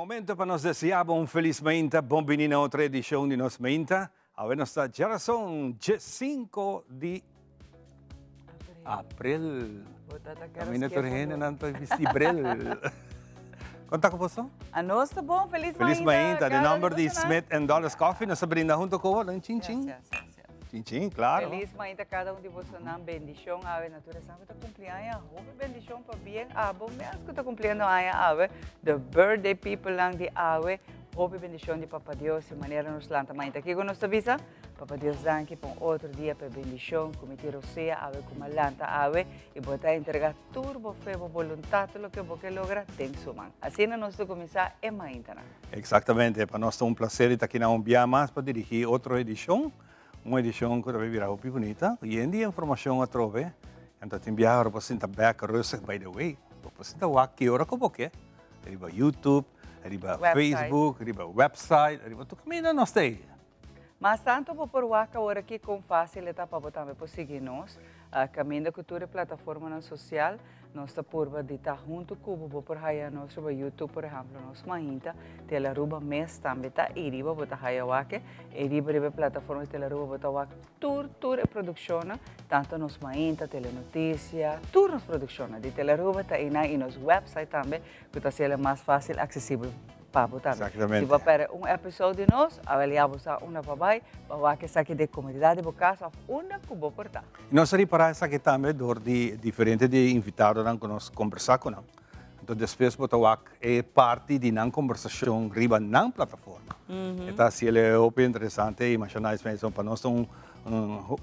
Momento pa nos desea bo un felis mainta, bon bini na otro edicion di Nos Mainta. Awe nos ta djarason 15 di april. Caminda tur hende nan ta bisti bril. Con ta cu boso? A nos ta bon, felis mainta. Felis mainta, den nomber di Smith and Dollars Coffee nos ta brinda hunto cu bo, un chin chin. Gracias, gracias. Chin chin, claro. Felis mainta cada un di bosonan, bendicion awe na tur esnan cu ta cumpli aña, hopi bendicion pa bien abo mes cu ta cumpliendo aña awe, the birthday people nan di awe, hopi bendicion di Papa Dios y manera nos lanta mainta kico nos ta bisa? Papa Dios danki pa un otro dia pa e bendicion cu mi tin rosea awe cu mi a lanta awe y bo ta entrega tur bo fe, bo boluntad, tur loke bo ke logra den su man. Asina nos ta cuminsa e maintanan. Exactamente, pa nos ta un placer di ta aki na un bia mas pa dirigi otro edicion, un edicion cu ta bay bira hopi bunita, yen di informacion atrobe, anto tin biaha ora bo sinta bek rustig, by the way, bo por sinta wak ki ora cu bo ke, riba YouTube, riba Facebook, riba website, riba tur caminda nos ta ey. Mas tanto bo por wak awor aki kon fácil e ta pa bo tambe por sigui nos. Kaminda ku tur e plataformanan sosial, nos ta purba di ta huntu ku bo. Bo por haya nos riba YouTube, por ehèmpel, nos Mainta Telaruba mes tambe ta ei riba, bo ta haya wak e. Ei riba riba e plataforma di Telaruba bo ta wak tur tur e produkshonnan, tantu nos Mainta, Telenotisia, tur nos produkshonnan di Telaruba ta einan i nos wèpsait tambe ku ta hasiel e mas fásil aksesibel. Pa bo tambe. Exactamente. Si bo a perde un episode di nos, awel ya bo sa unda pa bai, pa wak esaki den comodidad di bo cas of unda cu bo por ta. Nos a ripara esaki tambe door di diferente di e invitadonan cu nos combersa cu nan. Enton despues bo ta wak e parti di nan combersacion riba nan plataforma. E ta haci el hopi interesante y masha nice mes. Pa nos ta un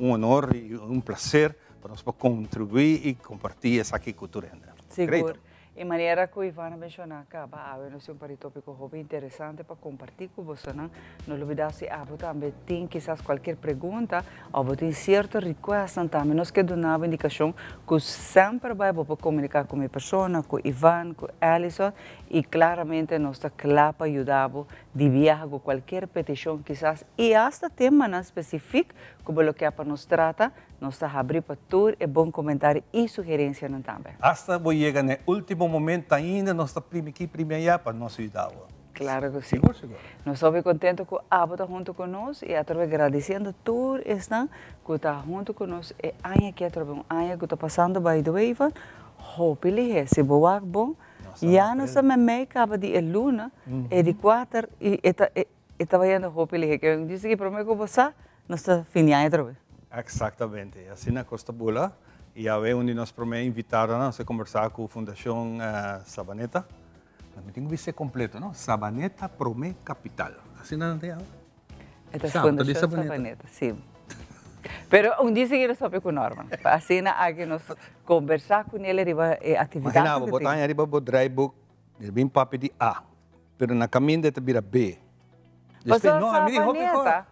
honor y un placer pa nos por contribui y comparti esaki cu tur hende. Sigur. E manera ku Ivan a menshoná kaba awe nos tin un par di tópiko hopi interesante pa kompartí ku bosonan. No lubidá si abo tambe tin kisas kualkier pregunta òf bo tin sierto rikuestnan tambe nos ke duna bo indikashon ku semper bai bo por komuniká ku mi persona, ku Ivan, ku Alison i klaramente nos ta kla pa yuda bo di biaha ku kualkier petishon kisas i asta temanan spesifik ku bo lo ke pa nos trata. Nos ta habri pa tur e bon comentario y sugerencianan tambe. Hasta bo yega na e ultimo momento ainda nos ta primi aki primi aya pa nos yuda bo. Claro cu si. Sigur sigur. Nos ta hopi contento cu abo ta hunto cu nos y atrobe gradiciendo tur esnan cu ta hunto cu nos e aña aki atrobe un aña cu ta pasando by the way Ivan hopi lihe si bo wak bon ya nos ta memey caba di e luna e di cuater y e ta E ta bayendo hopi lihe ke dice ki prome ku bo sa nos ta fin di aña atrobe. Exactamente, asina kos ta bula y awe un di nos prome invitadonan nos a conversa cu Fundacion Sabaneta, mi tin cu bisa e completo no, Sabaneta Prome Capital, asina nan ta yama? E ta Fundacion Sabaneta, si. Pero un dia sigui nos papia cu Norman, pa asina aki nos conversa cu nel riba e actividad Imagina bo, bo ta haña riba bo draaiboek, e bin papia di A. Pero na caminda e ta bira B. Pasobra Savaneta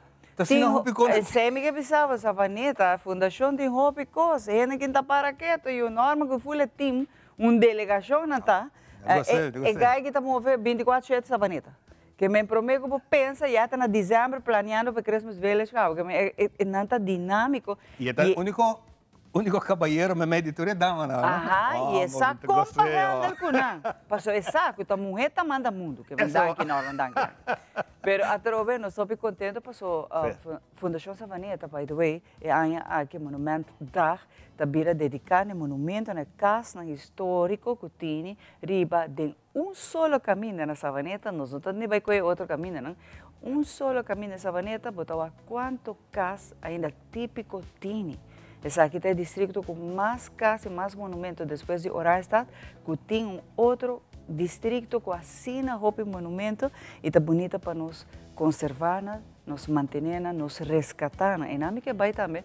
tin Esei mi ke bisa bo, Savaneta, fundacion tin hopi cos. Hende kin ta para keto y un norma cu ful e team, un delegacion nan ta. E guy ki ta move binticuatro shete Savaneta. Ke men prome cu bo pensa ya ta na december planeando pa e Christmas Village caba. Ke men nan ta dinamico. Y e ta unico Unico cabayero memey di tur e damanan. Aha, y e sa con pa handle cu nan. Paso e sa cu ta muhe ta manda mundo. Ke men danki Norman, danki, danki. Pero atrobe nos hopi contento paso Fundacion Savaneta, by the way, e aña aki Monumentdag ta bira dedica na e monumento, na e casnan historico cu tini riba den Un solo caminda na Savaneta, nos no ta ni bay coge otro camindanan, un solo caminda na Savaneta bo ta wak cuanto cas ainda tipico tini. Esaki ta e districto cu mas cas y mas monumento despues di Oranjestad cu tin un otro districto cu asina hopi monumento y ta bunita pa nos conserva nan, nos mantene nan, nos rescata nan. Eynan mi ke bay tambe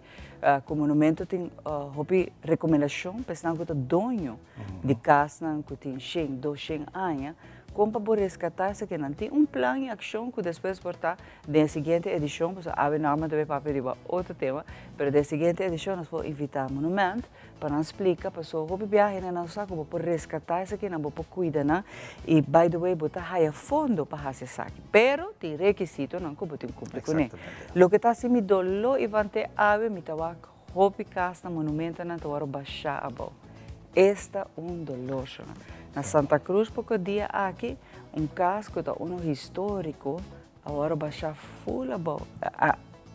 cu monumento tin hopi recomendacion pa esnan cu ta doño di kasnan ku tin shen, dos shen aña, kon pa bo reskatá esakinan? Tin un plan i akshon ku despues por ta den e siguiente edishon, pasobra awe Norman ta bay papia riba otro tema, pero den e siguiente edishon nos por invitá Monument pa nan splika, pasobra hopi biaha hende nan sa ku bo por reskatá esakinan, bo por kuida nan i by the way bo ta haya fondo pa hasi esaki, pero tin rekisitonan ku bo tin kumpli kuné. Loke ta hasi mi doló Ivan te awe mi ta wak Hopi kas na monumentonan ta wòrdu bashá abou. Esta un dolor, shona. Na Santa Cruz poko dia aki, Un kas ku ta unu históriko awor a basha ful abou.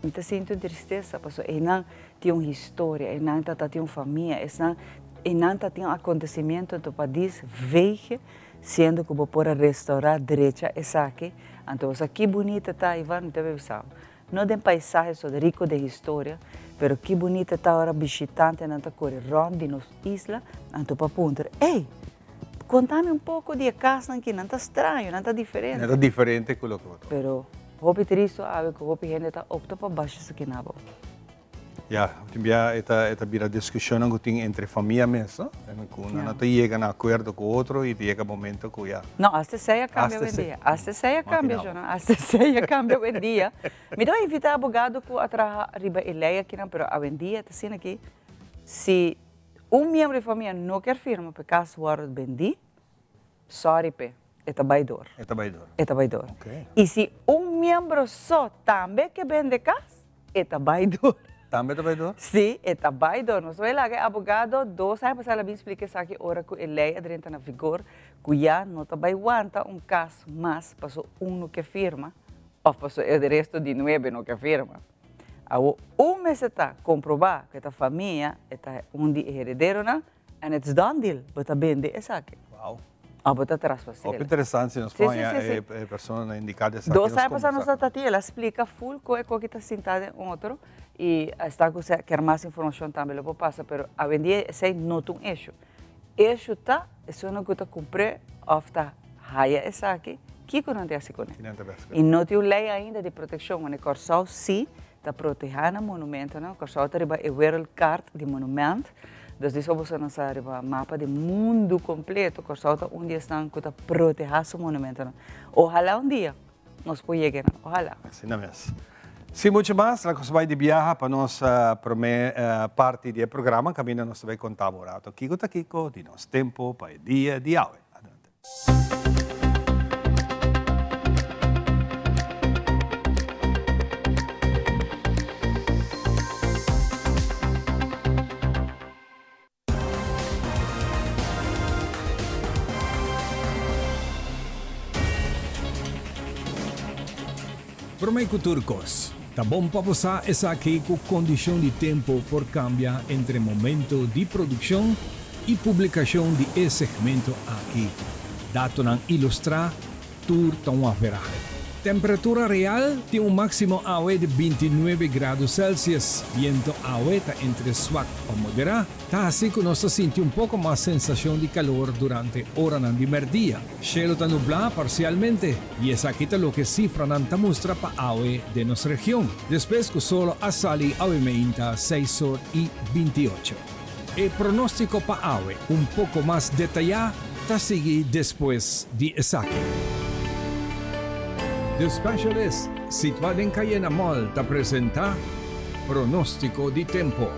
Mi ta sinti un tristesa pasobra einan tin un historia, einan ta tin un famia, esnan einan ta tin un akontesimiento anto pa dis veeg siendo ku bo por a restaurá, drecha esaki. Anto bo sa ki bunita ta Ivan, mi ta bisa bo. No den paisahe so rico den historia, pero ki bunita ta ora bishitantenan ta kore rond di nos isla, anto pa puntra, Ey, konta mi un poko di e kasnan ki, nan ta straño, nan ta diferente. Nan ta diferente ku loke bo ta. Pero hopi tristo awe ku hopi hende ta opta pa basha su kinabo. Ya, tin bia e ta e ta bira diskushonnan ku tin entre famia mes, no? Ku nan no ta yega na akuerdo ku otro i ta yega momento ku ya. No, asta esei a kambia awendia. Asta esei a kambia, Jonan. Asta esei a kambia awendia. Mi ta invitá abogado ku a traha riba e lei akinan, pero awendia ta asina ki si un miembro di famia no kier firma pa e kas wòrdu bendí, sorry p'e, e ta bai dor. E ta bai dor. E ta bai dor. I si un miembro so tambe ke bende kas, E ta bai dor. Tambe ta bai dor? Sí, e ta bai dor. Nos bai laga e abogado dos aña pasá el a bin splika esaki ora ku e lei a drenta na vigor ku ya no ta bai wanta un kas mas paso un no ke firma òf paso e resto di nuebe no ke firma. Awor un mester ta komprobá ku e ta famia, e ta un di e herederonan And it's done deal, bo ta bende esaki. Wow. Of bo ta traspas'el. Hopi interesante si nos por haña e personanan indiká di esaki. Dos aña pasá nos ta tin, el a splika full kon e koki ta sintá den otro i esta ku si kier mas informashon tambe lo por pasa, pero awendia esei no ta un issue. Issue ta esunnan ku ta kumpr'é òf ta haya esaki, kiko nan ta hasi kuné? I no tin un lei ainda di protekshon, wanneer Kòrsou si ta protehá nan monumentonan. Kòrsou ta riba e wereldkaart di monument. Dus di so boso nan sa riba mapa di mundu kompleto, Kòrsou ta un di esnan ku ta protehá su monumentonan. Ohalá un dia nos por yega einan, ohalá. Asina mes. Sin mucho mas, laga nos bai di biaha pa nos promé parti di e programa kaminda nos ta bai konta bo un rato kiko ta kiko di nos tempu pa e dia di awe. Adelante. Promé ku tur kos, ta bon pa bo sa esaki ku kondishon di tempu por kambia entre momento di produkshon i publikashon di e segmento aki. Datonan ilustrá tur ta un averahe. Temperatura real tin un máksimo awe di bintinuebe grado Celsius. Biento awe ta entre swak pa moderá, ta hasi ku nos ta sinti un poko mas sensashon di kalor durante oranan di mèrdia. Shelu ta nublá parsialmente i esaki ta loke sifranan ta mustra pa awe den nos region, despues ku solo a sali awe meinta seis or i binti'ocho. E pronóstiko pa awe un poko mas detayá ta sigui despues di esaki. The Specialist, situá den Cayena Mall, ta presentá Pronóstiko di Tempo.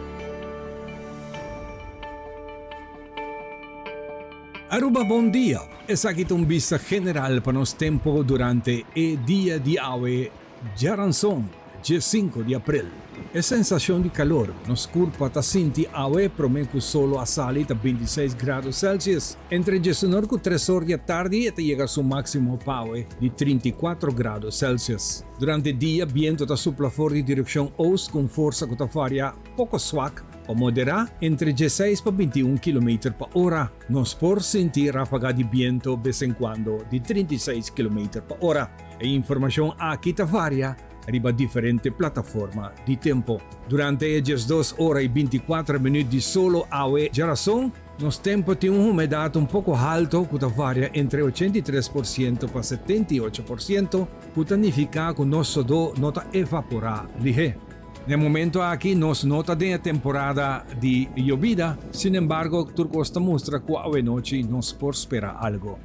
Aruba bon dia! Esaki ta un bista general pa nos tempo durante e dia di awe djaranson, dje sinku di april. E sensacion di calor cu nos curpa ta sinti awe prome cu solo a sali ta bintiseis grado Celsius. Entre djesunor cu tres or di atardi e ta yega su maximo pa awe di 34 grado Celsius. Durante dia biento ta supla for di direccion oost cu un forsa cu ta varia poco swak pa moderá entre djeseis pa 21 kilometer pa ora. Nos por sinti ráfaga di biento bes en kuando di 36 kilometer pa ora. E informashon aki ta varia riba diferente plataforma di tempu. Durante e 12 ora i 24 minüt di solo awe djarason, nos tempu tin un humedat un poko halto ku ta varia entre 83% pa 78%, ku ta nifiká ku nos sodó no ta evaporá lihé. Na e momento aki nos no ta den e temporada di yobida, sinembargo tur kos ta mustra ku awenochi nos por spera algo.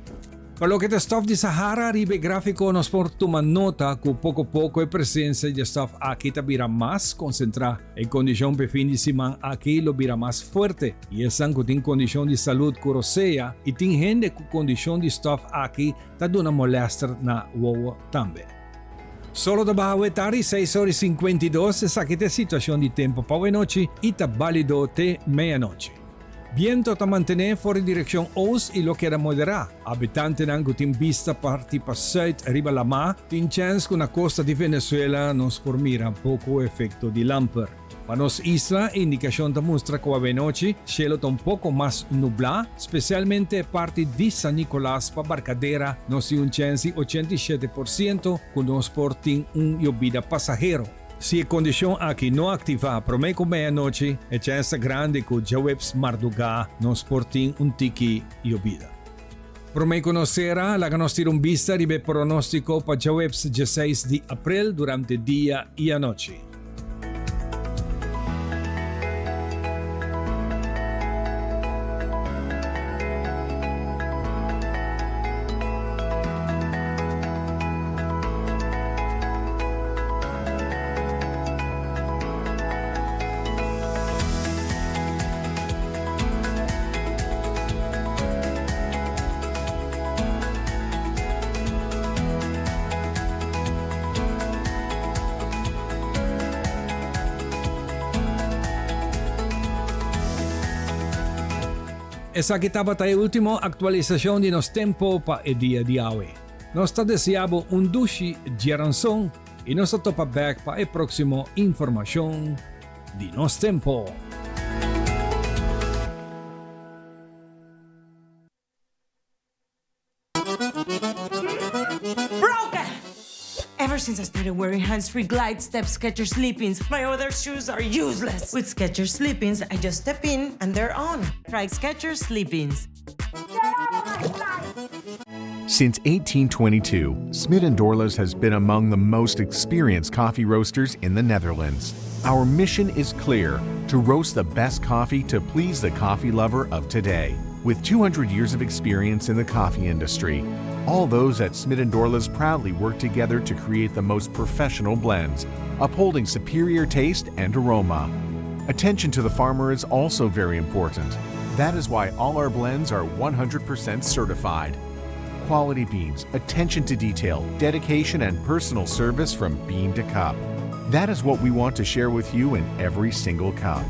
Pa loke ta stof di Sahara riba e grafiko nos por tuma nota ku poko poko e presensia di e stof aki ta bira mas konsentrá. E kondishon p'e fin di siman aki lo bira mas fuerte i esnan ku tin kondishon di salud ku rosea i tin hende ku kondishon di stof aki ta duna molèster na wowo tambe. Solo ta baha awe tardi seis ora i 52, esaki ta e situacion di tempo pa awenochi i ta balido te meianochi. Biento ta mantené for di direkshon ost i lo keda moderá. Habitantenan ku tin bista parti pa sùit riba lamá tin chèns ku na kosta di Venezuela nos por mira poko efekto di lamper. Pa nos isla e indikashon ta mustra ku awenochi shelu ta un poko mas nublá, spesialmente e parti di San Nicolas pa Barcadera nos tin un chèns di 87% ku nos por tin un yobida pasahero. Si e kondishon aki no aktivá promé ku meianochi, e chèns ta grandi ku djaweps mardugá nos por tin un tiki yobida. Promé ku nos sera, laga nos tira un bista riba e pronóstiko pa djaweps dieseis di aprel durante dia i anochi. Esaki tabata e ultimo actualisacion di nos tempo pa e dia di awe. Nos ta desea bo un dushi djeranson y nos ta topa bek pa e proximo informacion di nos tempo. Broken! Ever since I started wearing hands-free Glide Step Skechers Slip-ins, my other shoes are useless. With Skechers Slip-ins, I just step in and they're on. Try Skechers Slip-ins. Since 1822, Smit & Dorlas has been among the most experienced coffee roasters in the Netherlands. Our mission is clear: to roast the best coffee to please the coffee lover of today. With 200 years of experience in the coffee industry, all those at Smit & Dorlas proudly work together to create the most professional blends, upholding superior taste and aroma. Attention to the farmer is also very important. That is why all our blends are 100% certified. Quality beans, attention to detail, dedication, and personal service from bean to cup. That is what we want to share with you in every single cup.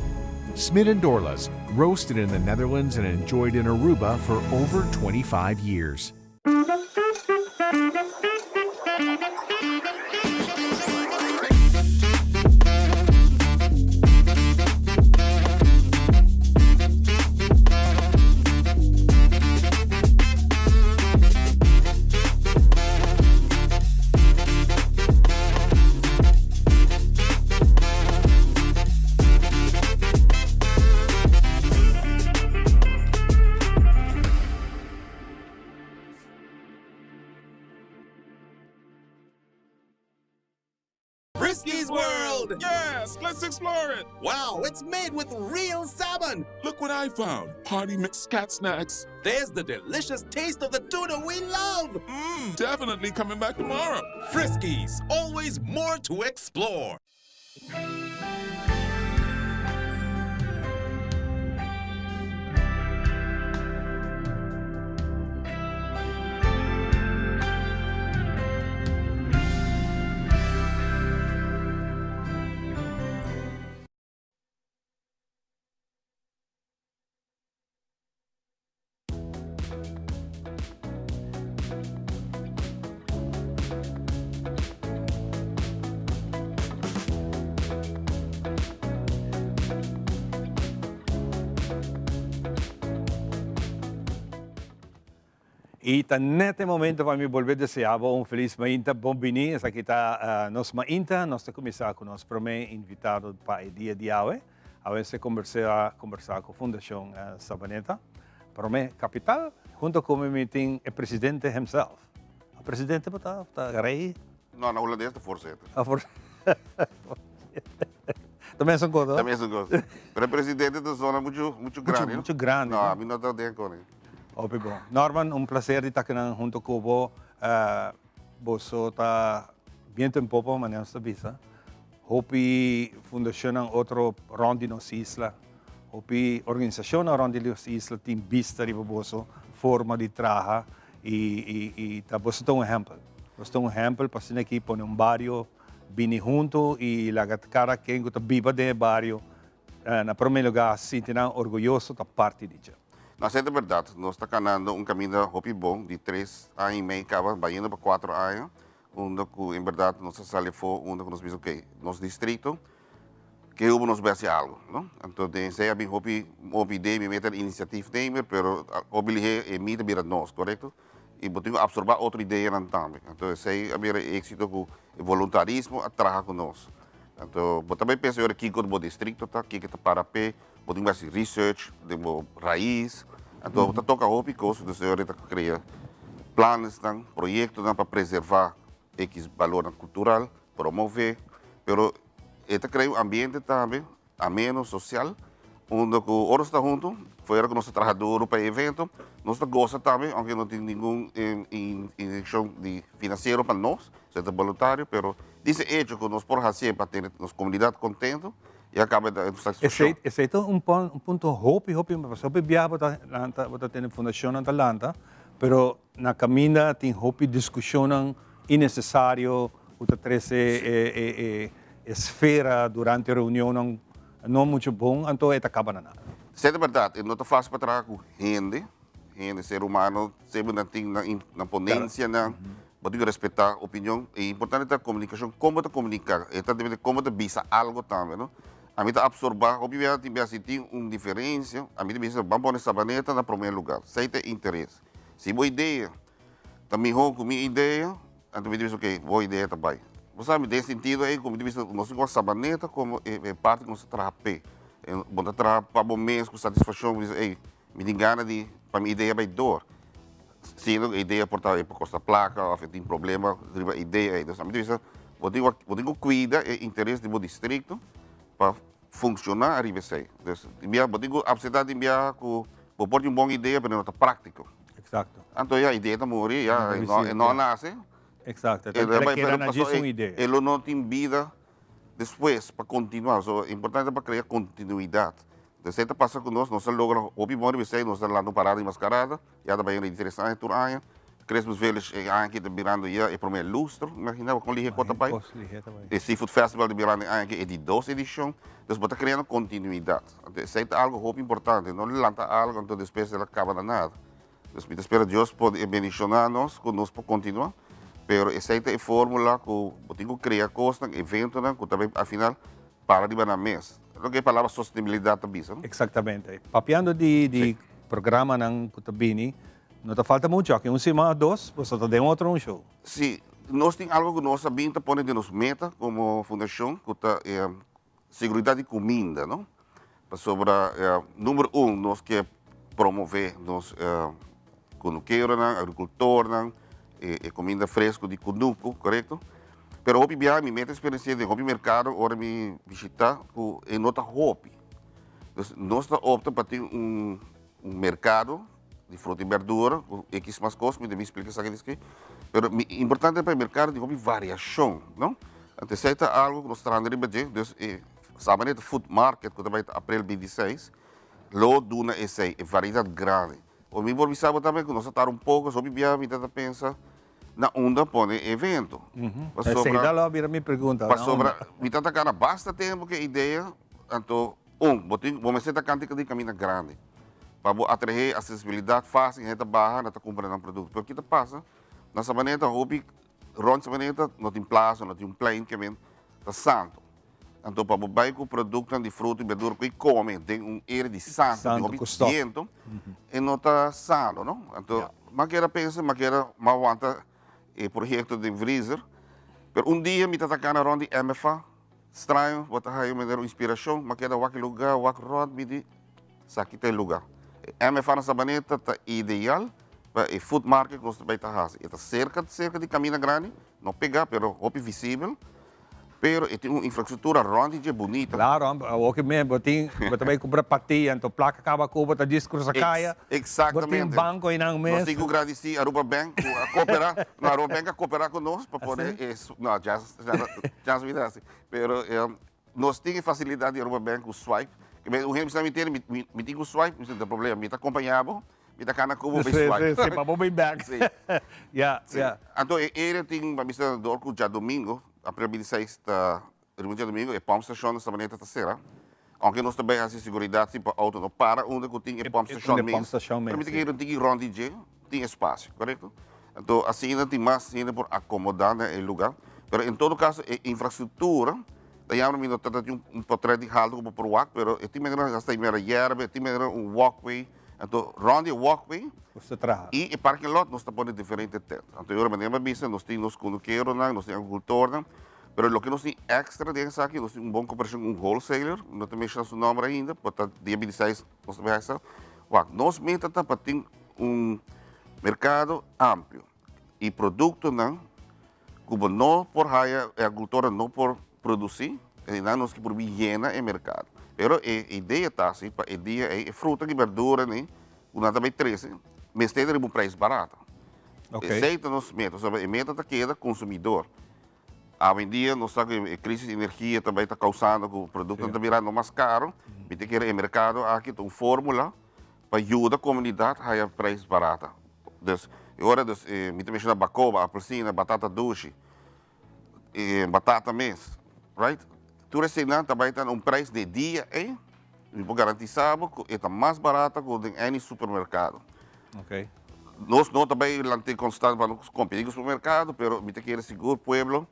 Smit & Dorlas, roasted in the Netherlands and enjoyed in Aruba for over 25 years. Friskies World! Yes, let's explore it! Wow, it's made with real salmon! Look what I found! Party mix cat snacks. There's the delicious taste of the tuna we love! Mmm, definitely coming back tomorrow. Friskies, always more to explore. Y ta net e momento pa mi bolbe desea bo un feliz mainta, bon bini, esaki ta nos mainta, nos ta cuminsa cu nos prome invitado pa e dia di awe. Awe se combersa combersa cu Fundacion Sabaneta, prome capital, hunto cu mi mi tin e presidente himself. A presidente bo ta? Ta rey? No, na Holandes ta voorzitter. A voorzitter. Ta mesun cos, no? Ta mesun cos. Pero e presidente ta zona mucho, mucho grandi, no? Mucho grandi. No, ami no ta den con e. Hopi bon. Norman, un placer di ta akinan hunto cu bo. Boso ta biento en popa, manera nos ta bisa. Hopi fundacionnan otro rond di nos isla, hopi organisacionnan rond di nos isla tin bista riba boso forma di traha y y ta boso ta un ehempel. Boso ta un ehempel pa asina aki pone un bario bini hunto y laga cada ken cu ta biba den e bario. na prome lugar sinti nan orguyoso ta parti di dje. No, esei ta berdad. Nos ta canando un caminda hopi bon di tres aña y mei caba, bayendo pa cuatro aña, unda cu en berdad nos a sali afo, unda cu nos bisa ok, nos distrito ke hubo nos bay haci algo, no? Anto den esei a bin hopi hopi idea, mi meta initiatiefnemer, pero hopi lihe e mi ta bira nos, corecto? Y bo tin cu absorba otro ideanan tambe. Anto esei a bira e exito cu e voluntarismo a traha cu nos. Anto bo ta bay pensa yora kico bo distrito ta, kico ta para p'e, bo tin cu haci research den bo rais. Anto bo ta toca hopi cos, entonces yora ta crea planesnan, proyectonan pa preserva X balornan cultural, promove, pero e ta crea un ambiente tambe ameno, social, unda cu ora nos ta hunto, fuera cu nos ta traha duro pa e evento, nos ta goza tambe, aunke no tin ningun inyeccion di financiero pa nos, esei ta boluntario, pero dice hecho cu nos por hacié pa tene nos comunidad contento, ya caba e satisfaccion. Esei ta un punto hopi, hopi importante, pasobra hopi biaha bo ta lanta, bo ta tene fundacionnan ta lanta, pero na caminda tin hopi discusionnan innecesario cu ta trece e esfera durante reunionnan no mucho bon, anto e ta caba na nada. Esei ta berdad, e no ta facil pa traha cu hende, hende, ser humano, semper nan tin nan ponencianan, bo tin cu respeta opinion, e importante ta comunicacion, con bo ta comunica, e ta depende con bo ta bisa algo tambe, no. Ami ta absorba, hopi biaha tin biaha si tin un diferencia, ami ta bisa ban pone Sabaneta na prome lugar, esei ta e interes. Si bo idea ta miho cu mi idea, anto mi ta bisa ok, bo idea ta bay. Bo sa mi den sentido ey cu mi ta bisa nos tin cu wak Sabaneta como e parti cu nos ta traha p'e. Bo ta traha pa bo mes cu satisfaccion, bo bisa ey mi tin gana di pa mi idea bay door. Siendo cu e idea por ta e por costa placa of e tin problema riba e idea ey. Entonces ami ta bisa bo tin bo tin cu cuida e interes di bo districto pa funciona ariba esey. Entonces tin bia bo tin cu acepta tin bia cu bo por tin un bon idea pero no ta practico. Exacto. Anto ya idea ta muri, ya e no a nace. Exacto, e ta keda na djis un idea. E lo no tin bida despues pa continua. So importante pa crea continuidad. Entonces esey ta pasa cu nos, nos a logra hopi bon riba esey, nos ta lanta un parada di mascarada, ya ta bay di tres aña tur aña. Christmas Village e aña aki ta birando ya e prome lustro, imagina bo con lihe cu ta bay. E Seafood Festival ta birando e aña aki e di dos edicion. Entonces bo ta creando continuidad. Anto esey ta algo hopi importante, no lanta algo anto despues el a caba na nada. Entonces mi ta spera Dios por bendiciona nos cu nos por continua, pero esey ta e formula cu bo tin cu crea cosnan, eventonan cu ta bay al final para riba nan mes. Loke e palabra sostenibilidad ta bisa, no? Exactamente. Papiando di di programanan cu ta bini, no ta falta mucho, aki un siman of dos boso ta den otro un show. Si, nos tin algo cu nos a bin ta pone den nos meta como fundacion cu ta e Seguridad di cuminda, no? Pasobra, numero un, nos ke promove nos cunukeronan, agricultornan, e cuminda fresco di cunucu, corecto? Pero hopi biaha mi meta experiencia den hopi mercado ora mi bishita cu e no ta hopi. Dus nos ta opta pa tin un mercado di fruta y berdura cu X mas cos, mi ta bin splica esaki despues. Pero mi importante pa e mercado tin hopi variacion, no? Anto esey ta algo cu nos ta trahando riba dje, dus e Sabaneta Food Market cu ta bay ta april 26 lo duna esey, e variedad grandi. Por mi por bisa bo tambe cu nos ta tarda un poco, hopi bia mi ta ta pensa na unda pone e evento. Pasobra, Esey ta lo a bira mi pregunta, na unda? Pasobra mi ta ta gana basta tempo cu e idea, anto Un, bo tin, bo mester ta kanta di kaminda grandi pa bo atraé asesibilidat fásil, hende ta baha, nan ta kumpra nan produkto. Pero ki ta pasa? Na Sabaneta hopi, rònt Sabaneta no tin plasa, no tin un plein ke men ta santu. Anto pa bo bai ku produktonan di fruta i berdura ku e kome den un area di santu, di hopi biento, e no ta sano, no? Anto, mi a keda pensa, mi a keda, mi a wanta e proyekto den vriezer, pero un dia mi ta ta kana rònt di MFA, Straño, bo ta haya manera un inspiracion, ma keda wak e lugar, wak rond, mi di, esaki ta e lugar. E MFA na Sabaneta ta ideal pa e food market ku nos ta bai ta hasi. E ta serka, serka di Camina Grandi, no pega, pero hopi visibel, pero e tin un infrastructura rond di dje bunita. Claro, awor ki men bo tin, bo ta bai kumpra patia, anto plaka kaba ku bo ta djis krusa kaya. Exactamente. Bo tin banco einan mes. Nos tin ku gradisí Aruba Bank ku a koperá, no, Aruba Bank a koperá ku nos pa pone e, no, ya. Chance mi ta hasi. Pero nos tin e facilidad di Aruba Bank cu swipe. Ke un hende bisa mi tene, mi tin cu swipe, mi ta problema. Mi ta acompaña bo, mi ta cana cu bo bay swipe. Si, si, pa bo bay back. Si. Ya, ya. Anto e area tin, pa bisa dor cu djadomingo, april 26 ta, riba djadomingo, e pump station na Sabaneta ta cera. Aunke nos ta bay haci seguridad si pa auto no para unda cu tin e pump station mes. Pero mi ta kere un tiki rond di dje tin espacio, corecto? Anto asina tin mas hende por acomoda na e lugar. Pero en todo caso e infrastructura ta yama mi no ta tin un potret di halto cu bo por wak, pero e tin manera hasta e mera yerba, e tin manera un walkway. Anto rond di e walkway y e parking lot nos ta pone diferente tent. Anto e ora manera mi a bisa nos tin nos cunukeronan, nos tin agricultornan. Pero loke nos tin extra den esaki, nos tin un bon cooperacion cu un wholesaler, no ta menciona su nomber ainda, por ta dia 26 nos ta bay haci. Wak, nos meta ta pa tin un mercado amplio y productonan cu bo no por haya, e agricultornan no por produci, y nan nos ke por bin yena e mercado. Pero e idea ta asi pa e dia ey e fruta y berdura ni cu nan ta bay trece mester ta riba un prijs barato. Esey ta nos meta, pasobra e meta ta keda consumidor. Awendia nos sa ku e krisis di energia ta bai ta kousando ku produktonan ta birando mas karo. Mi ta kere e merkado aki ta un fórmula pa yuda komunidat haya preis barata. Dus e ora dus mi ta menshoná bakoba, apelsina, batata dushi, batata mes, right? Tur eseinan ta bai ta na un preis di e dia ei, mi por garantisa bo ku e ta mas barata ku den any supermerkado. Nos no ta bay lant'e constant pa nos competi cu supermercado, pero mi ta kere sigur pueblo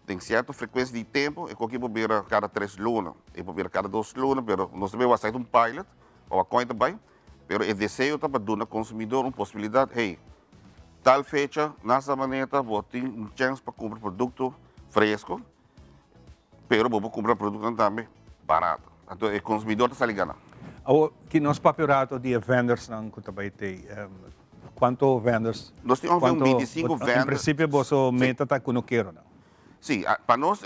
den cierto frecuencia di tempo, e koki por bira cada tres luna, e por bira cada dos luna, pero nos ta bay wak un pilot pa wak con e ta bay, pero e deseo ta pa duna consumidor un posibilidad, hey, tal fecha na Sabaneta bo tin un chance pa cumpra producto fresco, Pero bo por kumpra produktonan tambe barato. Anto e konsumidor ta sali gana. Awor, ki nos papia un rato di e vendersnan ku ta bai tei. Kuantu venders? Nos tin ongeveer un 25 venders. En prinsipio boso meta ta kunukeronan. Si, pa nos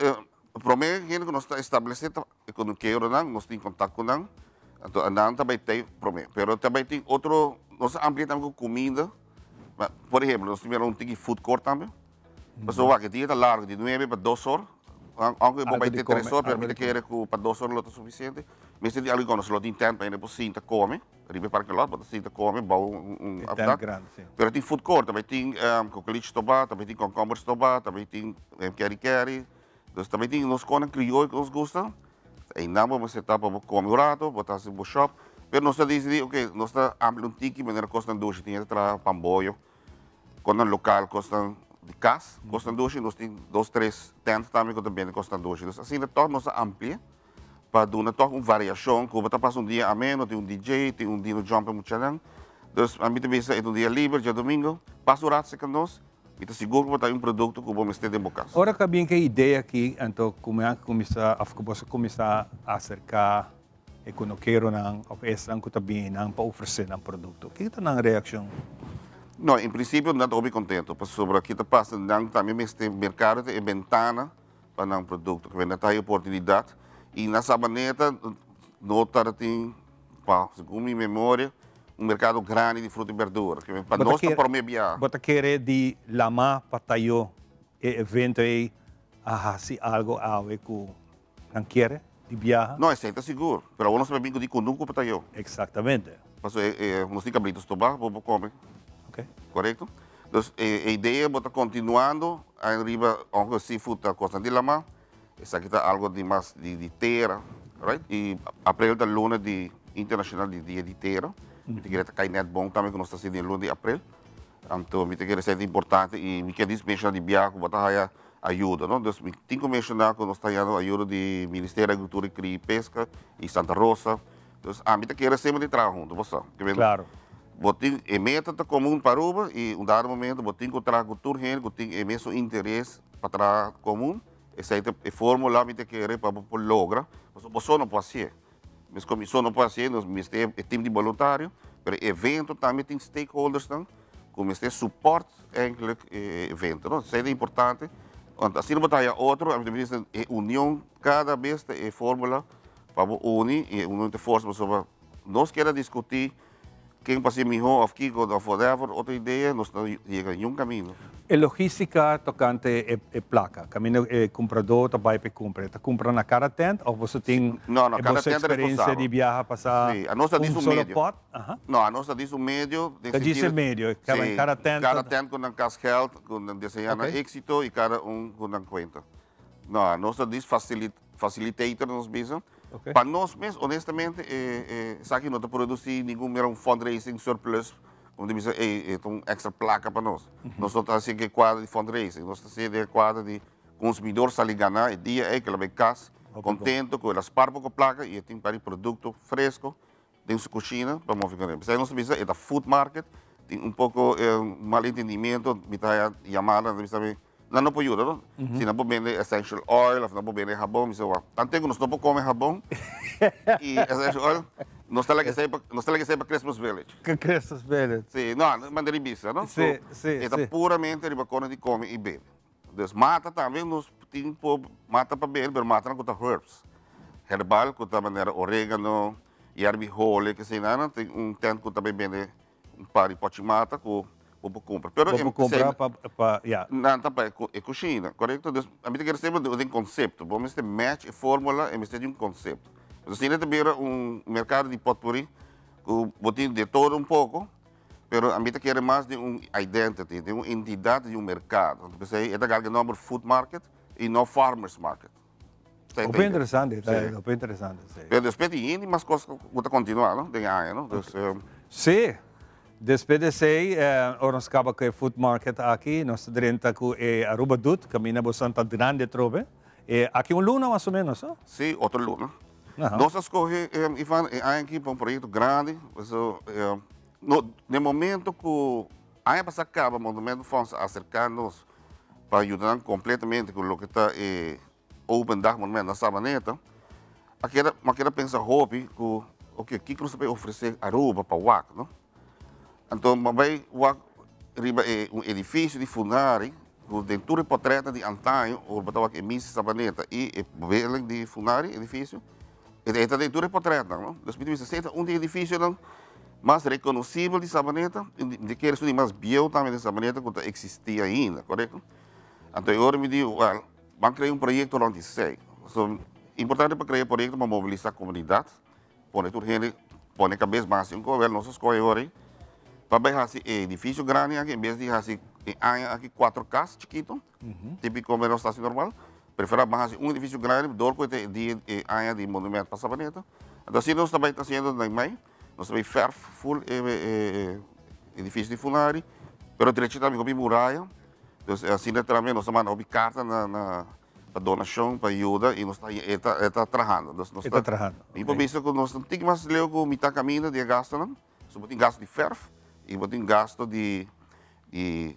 prome hende ku nos ta establesé ta e kunukeronan, nos tin kontak ku nan. Anto nan ta bai tei prome. Pero ta bai tin otro, nos a amplia tambe ku kuminda. Por ehemplo, nos tin mira un tiki food court tambe. Pasobra wak, e dia ta largu, di nuebe pa dos or. Aunke bo bai te tres or, pero mi ta kere ku pa dos or lo ta sufisiente. Mester di algu ku nos lo tin tent pa hende por sinta kome riba e parking lot, bo ta sinta kome bou un afdak. Pero tin food court, tambe tin kokolich stobá, tambe tin kònkòmber stobá, tambe tin keri keri. Dus tambe tin nos konan krioyo ku nos gusta. Einan bo mester ta pa bo kome un rato, bo ta hasi bo shop. Pero nos ta disidí, oke, nos ta amplia un tiki manera kosnan dushi. Tin hende ta traha pamboyo. Kosnan lokal, kosnan di kas, kosnan dushi, nos tin dos tres tent tambe ku ta bende kosnan dushi. Dus asina tòg nos a amplia pa duna tòg un variashon ku bo ta pasa un dia ameno, tin un DJ, tin un dino jump pa muchanan. Dus ami ta bisa e ta un dia liber djadumingu, pasa un rato serka nos, mi ta sigur ku bo ta hay un produkto ku bo mester den bo kas. Ora ku a bin ku e idea aki, anto ku mi a kuminsá òf ku boso a kuminsá aserká E kunukeronan òf esnan ku ta bini nan pa ofresé nan produkto, kiko ta nan reakshon? No, en prinsipio nan ta hopi kontentu, pasobra ki ta pasa nan tambe mester merkado ta e bentana pa nan produkto, ke nan ta haña oportunidat i na Sabaneta no tabatin, pa segun mi memoria, un merkado grandi di fruta i berdura, ke pa nos ta prome biaha. Bo ta kere di Lama pa Tayo e evento ei a hasi algo awe ku Nan kier di biaha? No, esei ta sigur. Pero awor nos ta bin ku di kunuku pa ta yo. Exactamente. Paso e e nos tin kabritu stobá bo por kome. Ok. Korekto? Dus e e idea bo ta kontinuando ariba aunke seafood ta kosnan di lamá, esaki ta algo di mas di di tera, right? I aprel ta luna di internashonal di dia di tera. Mi ta kere ta kai nèt bon tambe ku nos ta hasi den luna di aprel. Anto mi ta kere esei ta importante i mi kier menshoná di biaha ku bo ta haya ayuda no. Dus mi tin ku menshoná ku nos ta hañando ayuda di Ministerio di Agrikultura i Kria i Peska i Santa Rosa. Dus ami ta kere semper di traha huntu, bo sa. Klaro. Bo tin e meta ta komun pa Aruba i un dado momento bo tin ku traha ku tur hende ku tin e mesun interes pa traha komun. Esei ta e formula mi ta kere pa bo por logra, pasobra bo so no por hasié. Mes comision no por hacié, nos mester e team di boluntario, pero e evento tambe tin stakeholdersnan cu mester support eigenlijk e evento, no? Esey ta importante, want asina bo ta haya otro, ami ta bisa e union cada bes ta e formula pa bo uni y e union ta forsa pasobra nos kier a discuti Ken pa haci miho of kico of whatever otro idea nos ta yega niun camino. E logistica tocante e placa, caminda e cumprador ta bay pa e cumpra, e ta cumpra na cada tent of boso tin No, no, e cada boso tent ta experiencia di responsabel. biaha pasa Sí, anos ta un djis un solo medio. pot? Aha. No, anos ta djis un medio den Ta djis e sentido, medio, cada sí, cada tent cada ta. tent cu nan cas geld, cu nan deseña nan Ok. exito y cada un cu nan cuenta. No, anos ta djis facilitator nos bisa. Pa nos mes, honestamente, esaki no ta produci ningun mira un fundraising surplus, como ta bisa, ey, e ta un extra placa pa nos. Nos no ta haci den e cuadro di fundraising, nos ta haci den e cuadro di consumidor sali gana e dia ey, cu el a bay cas contento, cu el a spar poco placa y e tin par di producto fresco den su cushina pa move con el. P'esei nos ta bisa e ta food market, tin un poco malentendimiento, mi ta haya yamada, nan ta bisa mi, nan no por yuda no, si nan por bende essential oil of nan por bende habon, mi bisa wak, tanto ku nos no por come habon y essential oil, nos ta laga esei pa, nos ta laga esei pa Christmas Village. Christmas Village. Si, no, manera di bisa no, Si, si, e ta si. puramente riba kona di come y bebe. Dus mata tambe nos tin por mata pa bebe, pero matanan ku ta herbs, herbal ku ta manera oregano, yerbi hole, keseinan, tin un tent ku ta bay bende un par di pochi mata ku bo por kumpra. Pero Bo por kumpra pa, pa, ya. Nan ta pa e kushina, korekto? Dus ami ta kere semper den konsepto. Bo mester match e formula e mester di un konsepto. Pasobra asina ta bira un merkado di potpuri ku bo tin de todo un poko, pero ami ta kere mas den un identity, den un entidat di un merkado. P'esei e ta karga e nòmber food market i no farmers market. Hopi interesante, ta hopi interesante, si. Pero despues di hende mas cos cu ta continua, no, den e aña, no. Dus, Si. Despues di esey, ora nos caba cu e food market aki, nos ta drenta cu e Aruba Doet, caminda boso ta grandi atrobe. E aki un luna mas o menos, no? Si, otro luna. Nos a scoge, Ivan, e aña aki pa un proyecto grandi. Paso, no, den momento cu aña pasa caba, Monumento Fonds a acerca nos pa yuda nan completamente cu loke ta e Open Dag Monument na Sabaneta, a keda, mi a keda pensa hopi ku, oke, kiko nos ta bay ofresé Aruba pa wak, no? Anto mi a bay wak riba e un edifisio di Funari, ku den tur e portretnan di antaño, ora bo ta wak e misa Sabaneta i e building di Funari, edifisio, e ta den tur e portretnan, no? Dus mi ta bisa, esei ta un di e edifisionan mas rekonosibel di Sabaneta, i mi ta kere esun di mas bieu tambe den Sabaneta ku ta eksistí ainda, korekto? Anto e ora mi di, wèl, Ban krea un proyekto rònt di esei. So, importante pa krea proyekto pa mobilisá komunidat, pone tur hende pone kabes ban hasi un kos. Wèl, nos a skohe ora ei pa bai hasi e edifisio grandi aki en bes di hasi e aña aki kuater kas chikitu, típiko manera nos ta hasi normal. Preferá ban hasi un edifisio grandi dor ku e ta e dia e aña di monument pa Sabaneta. Anto asina nos ta bai ta hasiendo na mei, nos ta bai fèrf ful e edifisio di Funari, pero drechi tambe hopi muraya. Dus asina tambe nos a manda hopi karta na na pa donashon pa yuda i nos ta e ta e ta trahando. Dus nos E ta trahando, Mi por bisa ku nos ta un tiki mas leu ku mitá kaminda di e gastunan. So bo tin gastu di fèrf i bo tin gastu di di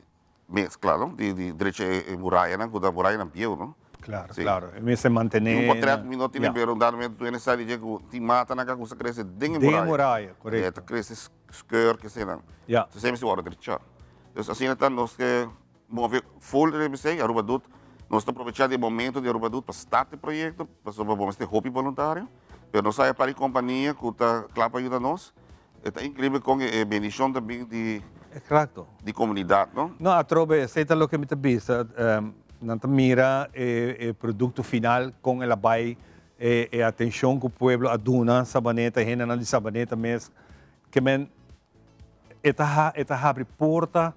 meskla no, di di drecha e murayanan ku ta murayanan bieu no. Klaro, klaro. E mester mantené. Tin un potrèt mi no tene pero un dado momento tur hende sa di dje ku tin matanan ku a kuminsá krese den e muraya. Den e muraya, korekto. E ta krese skeur kesenan. Ya. So esei mester wòrdu drechá. Dus asina ta nos ke move full riba esei, Aruba Doet, nos ta aprovechá di e momento di Aruba Doet pa start e proyekto, pasobra bo mester hopi boluntario, pero nos haya par di kompania ku ta kla pa yuda nos. E ta inkreibel kon e bendishon ta bin di Exacto. di komunidat, no? No, atrobe esei ta loke mi ta bisa, nan ta mira e produkto final kon el a bai, e atenshon ku pueblo a duna Sabaneta, hendenan di Sabaneta mes, ke men E ta e ta habri porta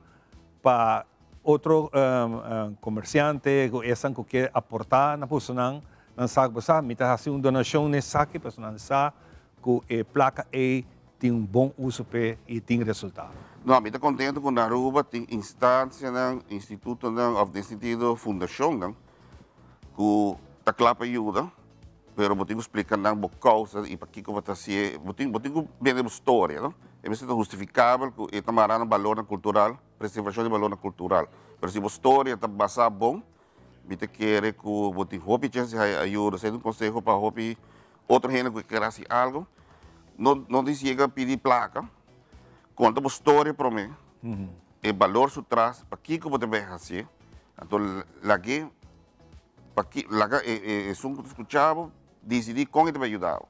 pa otro komersiante ku esnan ku ke aportá na bosonan, nan sa ku bo sa mi ta hasi un donashon na esaki pasobra nan sa ku e plaka ei tin un bon uso p'e i tin resultado. No, mi ta kontento ku na Aruba tin instansianan, institutonan òf den sentido fundashonnan ku ta kla pa yuda. Pero bo tin ku splika nan bo kousa i pakiko bo ta hasié. Bo tin bo tin ku bende bo storia, no? E mester ta hustifikabel ku e ta mará na balornan kultural, preservashon di balornan kultural. Pero si bo storia ta basá bon, mi ta kere ku bo tin hopi chèns di haña ayuda. Esei ta un konseho pa hopi otro hende ku kier hasi algu. No no dis yega pidi plaka. Konta bo storia promé, e balor su tras, pakiko bo ta bai hasié. Anto lag'é. Pa ki laga e e esun ku ta skucha bo disidí kon e ta bai yuda bo.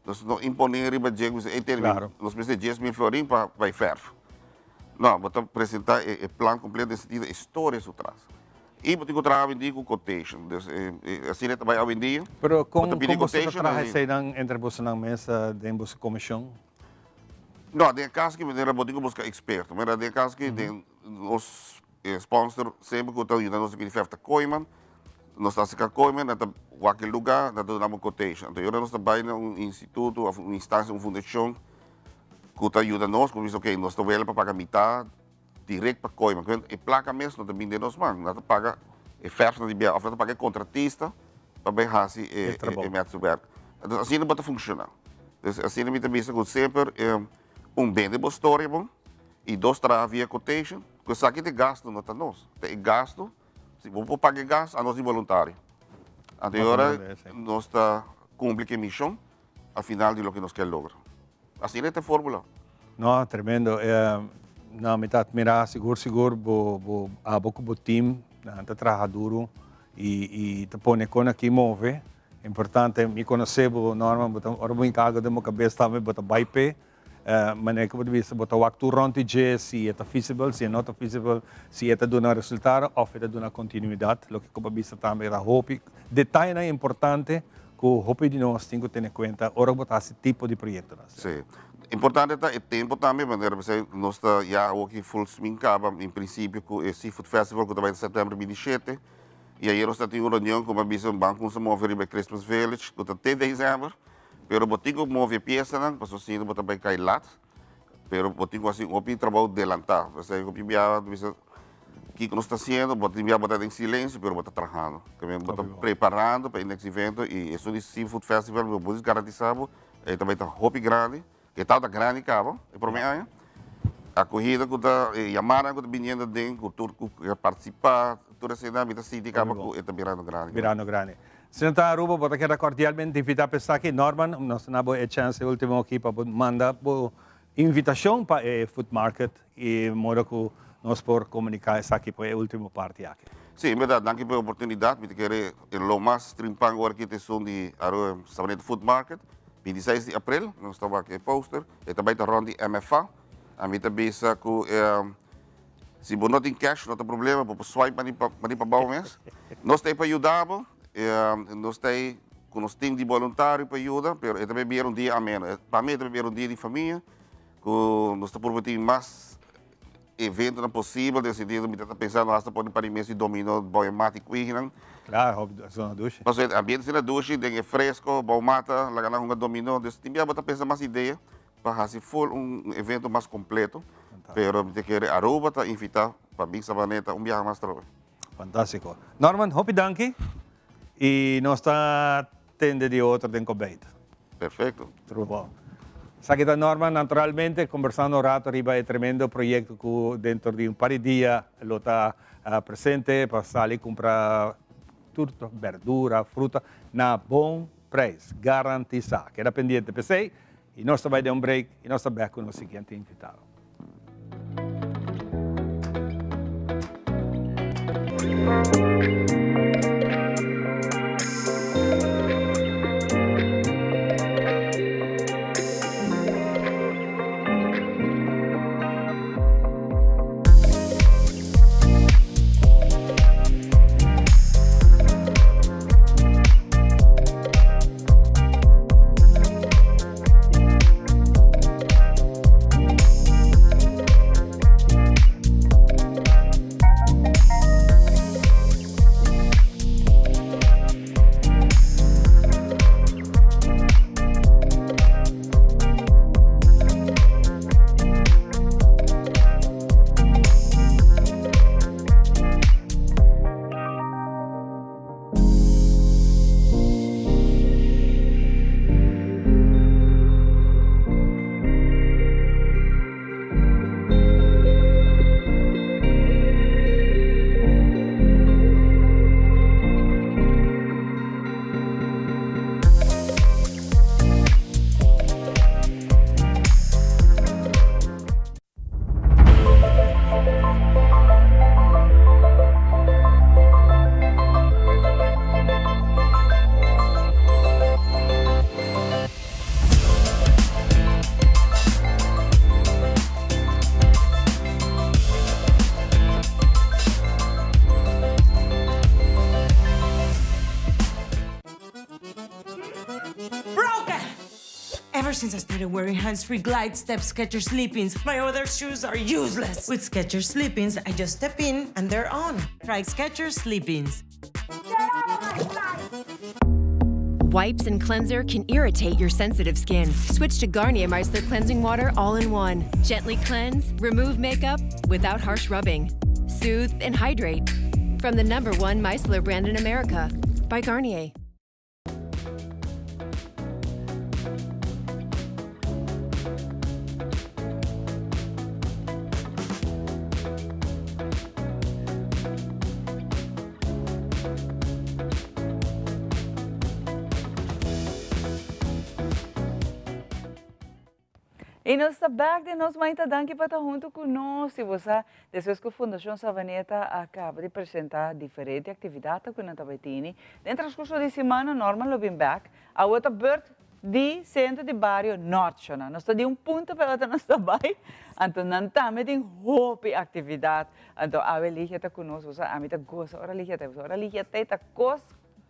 Nos no imponé riba dje ku bisa ey tene mi nos mester 10,000 florin pa bai fèrf. No, bo ta presentá e e plan kompleto den sentido e storia su tras. I bo tin ku traha awendia ku quotation. Dus e e asina e ta bai awendia. Pero kon kon boso ta traha eseinan entre bosonan mes den boso komishon? No, den e kaso aki manera bo tin ku buska eksperto. Manera den e kaso aki den nos E sponsor semper ku ta yuda nos di pidi fèrf ta Kooiman. Nos ta acerca Kooiman, nan ta wak e lugar, nan ta duna bo quotation. Anto ora nos ta bay na un instituto of un instancia, un fundacion cu ta yuda nos, cu bisa ok, nos ta wele pa paga mitad direct pa Kooiman. Cu e placa mes no ta bin den nos man, nan ta paga e verfnan di bia of nan ta paga e contratista pa bay haci e metselwerk. Entonces asina bo ta funciona. Entonces asina mi ta bisa cu semper un bende bo storia bon y dos traha via quotation, cu esaki ta e gasto no ta nos, ta e gasto. Si bo por paga e gas, anos di boluntario. Anto e ora nos ta cumpli cu e mision al final di loke nos kier logra. Asina ta e formula. No, tremendo. No, mi ta admira sigur sigur bo bo abo cu bo team nan ta traha duro y y ta pone con aki move. Importante, mi conoce bo Norman, bo ta ora bo hinca algo den bo cabes tambe bo ta bay p'e. Manera ku bo ta bisa, bo ta wak tur rònt di dje si e ta feasible, si e no ta feasible, si e ta duna resultado òf e ta duna kontinuidat. Loke ku bo a bisa tambe ta hopi detayenan importante ku hopi di nos tin ku tene kuenta ora ku bo ta hasi tipo di proyektonan asina. Sí. Importante ta e tempu tambe, manera bo sa nos ta ya awoki full swing kaba en prinsipio ku e Seafood Festival ku ta bai na sèptèmber binti shete i ayer nos ta tin un reunion ku bo a bisa un ban kumsa move riba e Christmas Village ku ta te desèmber. Pero bo tin ku move e piesanan, pasobra si no bo ta bai kai lat. Pero bo tin ku hasi un hopi trabou delantá. P'esei hopi biaha bo ta bisa kiko nos ta hasiendo, bo tin biaha bo ta den silensio pero bo ta trahando. Bo ta preparando pa e next evento i esun di Seafood Festival bo por garantisá bo e ta bai ta hopi grandi. E tabata grandi kaba e promé aña. Akohida ku ta, e yamadanan ku ta biniendo aden ku tur ku a partisipá, tur eseinan mi ta sinti kaba ku e ta birando grandi. Birando grandi. Señor ta Aruba, bo ta keda cordialmente invita pa esaki. Norman, nos ta na bo e chance ultimo aki pa bo manda bo invitacion pa e food market y modo cu nos por comunica esaki pa e ultimo parti aki. Sí, en berdad, danki pa e oportunidad. Mi ta kere e lo mas trimpan ora aki ta esun di Aruba Sabaneta Food Market, 26 di april, nos ta wak e poster, e ta bay ta rond di MFA. Ami ta bisa cu e. Si bo no tin cash no ta problema, bo por swipe mani pa mani pa bou mes. Nos ta ei pa yuda bo, nos ta ei ku nos team di boluntario pa yuda, pero e ta bay bira un dia ameno. Pa mi e ta bay bira un dia di famia ku nos ta purba tin mas eventonan posibel den sentido mi ta ta pensando hasta pone par di mes di domino bou e mata i kuihinan. Claro, hopi zona dushi. Pasobra e ambiente asina dushi den e fresco, bou mata, laga nan hunga domino, dus tin bia bo ta pensa mas idea. Pa hasi full un evento mas completo, pero mi ta kere Aruba ta invita pa bin Sabaneta un biaha mas trobe. Fantastico. Norman, hopi danki y nos ta tende di otro den Cobeit. Perfecto. True bon. Esaki ta Norman naturalmente conversando un rato riba e tremendo proyecto cu dentro di un par di dia lo ta presente pa sali cumpra tur berdura, fruta na bon prijs, garantisa. Keda pendiente p'esey. Y nos ta bay den un break y nos ta bek cu nos siguiente invitado. Ever since I started wearing hands-free glide step Skechers sleep-ins, my other shoes are useless. With Skechers sleep-ins, I just step in and they're on. Try Skechers sleep-ins. Wipes and cleanser can irritate your sensitive skin. Switch to Garnier Micellar Cleansing Water all in one. Gently cleanse, remove makeup without harsh rubbing. Soothe and hydrate. From the number one micellar brand in America by Garnier. Y nos ta back den nos mainta danki pa ta hunto cu nos y bo sa despues cu Fundacion Savaneta a caba di presenta diferente actividadnan cu nan ta bay tini den transcurso di simana Norman lo bin back awo ta beurt Di Centro di Bario Nort shona. Nos ta di un punto pa e otro nos ta bai, anto nan tambe tin hopi actividad. Anto awe Ligia ta cu nos, boso ami ta goza ora Ligia ta, ora Ligia ta e ta cos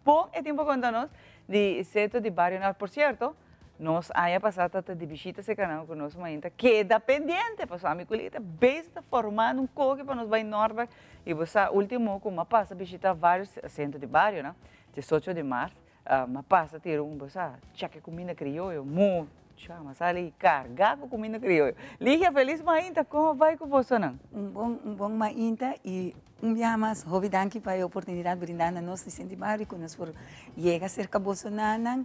bon e tin pa conta nos di Centro di Bario Nort. Por cierto, nos aña pasa ta ta di bishita cerca nan cu nos mainta keda pendiente, pasobra ami cu Ligia ta bezig ta formando un koki pa nos bai Nort bai, y bo sa ultimo cu mi a pasa bishita varios Centro di Barionan, diesocho di maart, M'a pasa tira un bosa cheke kuminda krioyo mucha m'a sali karga ku kuminda krioyo. Ligia felis mainta kon a bai ku bosonan? Un bon un bon mainta y un biaha mas hopi danki pa e oportunidad brinda na nos di Senti Bario ku nos por yega serka bosonanan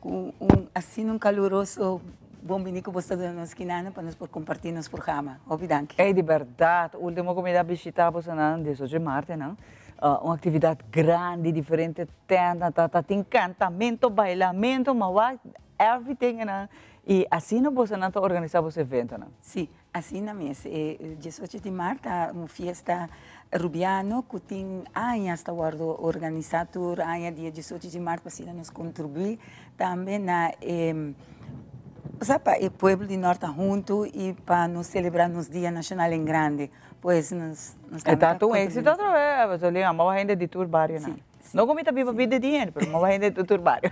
ku un asina un kaluroso bon bini ku boso ta duna nos kinanan pa nos por komparti nos programa. Hopi danki. Ey di berdad ultimo ku mi ta bishita bosonan diesocho di maartenan Un actividad grandi, diferente tenda, ta ta tin cantamento, bailamento, ma wak everything nan y asina bosonan ta organisa boso eventonan. Si, asina mes. E diesocho di mart ta un fiesta Rubiano cu tin añas ta wordo organisa tur aña dia diesocho di mart pa asina nos contribui tambe na e osea pa e pueblo di Nort ta hunto y pa nos celebra nos dia nacional en grande. Pues nos nos E ta un éxito otra vez, pasobra li amaba hende di tur barionan. Sí, sí. No ku mi ta biba bida di hende, pero amaba hende di tur bario.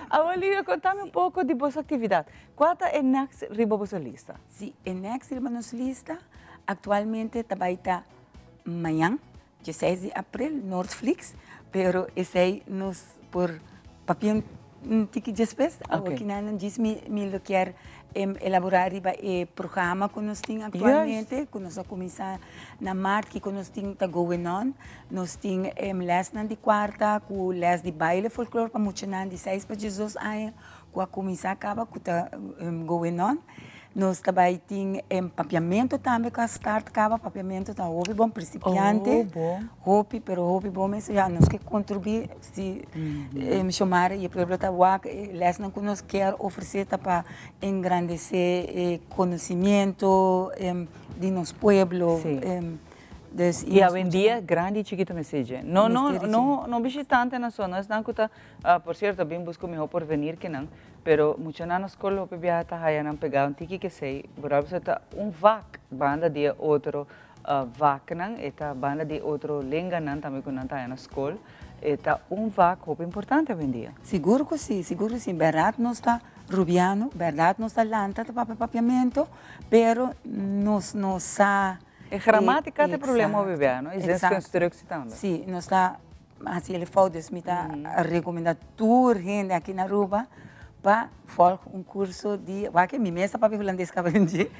Awor Lidia, kontami un poko di boso aktividat. Kua ta e next riba boso lista? Sí, e next riba nos lista aktualmente ta bai ta mañan, dieseis di april, Noordflix, pero esei nos por papia un tiki despues. Awor kinan djis mi mi lo kier elaborá riba e programa ku nos tin aktualmente, ku nos a kuminsá na mart, kiko nos tin ta going on. Nos tin lèsnan di kuarta ku lès di baile folklor pa muchanan di seis pa diesdos aña ku a kuminsá kaba ku ta going on. Nos ta bai tin papiamentu tambe ku a start kaba, papiamentu ta hopi bon principiante, hopi pero hopi bon mes, ya nos ke kontribuí si Xiomara y e pueblo ta wak e lèsnan ku nos kier ofresé ta pa engrandesé e konosimiento di nos pueblo. Dus y awendia grandi y chikito mester dje. No no no no bishitantenan so, no esnan ku ta, por cierto bin buska un miho porvenir ke nan, pero muchanan na skol hopi biaha ta haya nan pega un tiki kesey, bo a bisa ta un vak banda di e otro vaknan, e ta banda di e otro lenganan tambe ku nan ta haya na skol, e ta un vak hopi importante awendia. Sigur ku si, sigur ku si, bèrdat nos ta rubiano, bèrdat nos ta lanta ta papia papiamento, pero nos no sa. E gramatica ta e problema hopi bia, no? E zinsconstructie tambe. Si, nos ta haci el fout, dus mi ta recomenda tur hende aki na Aruba pa volg un curso di, wak mi mes ta papia Hulandes caba den dje.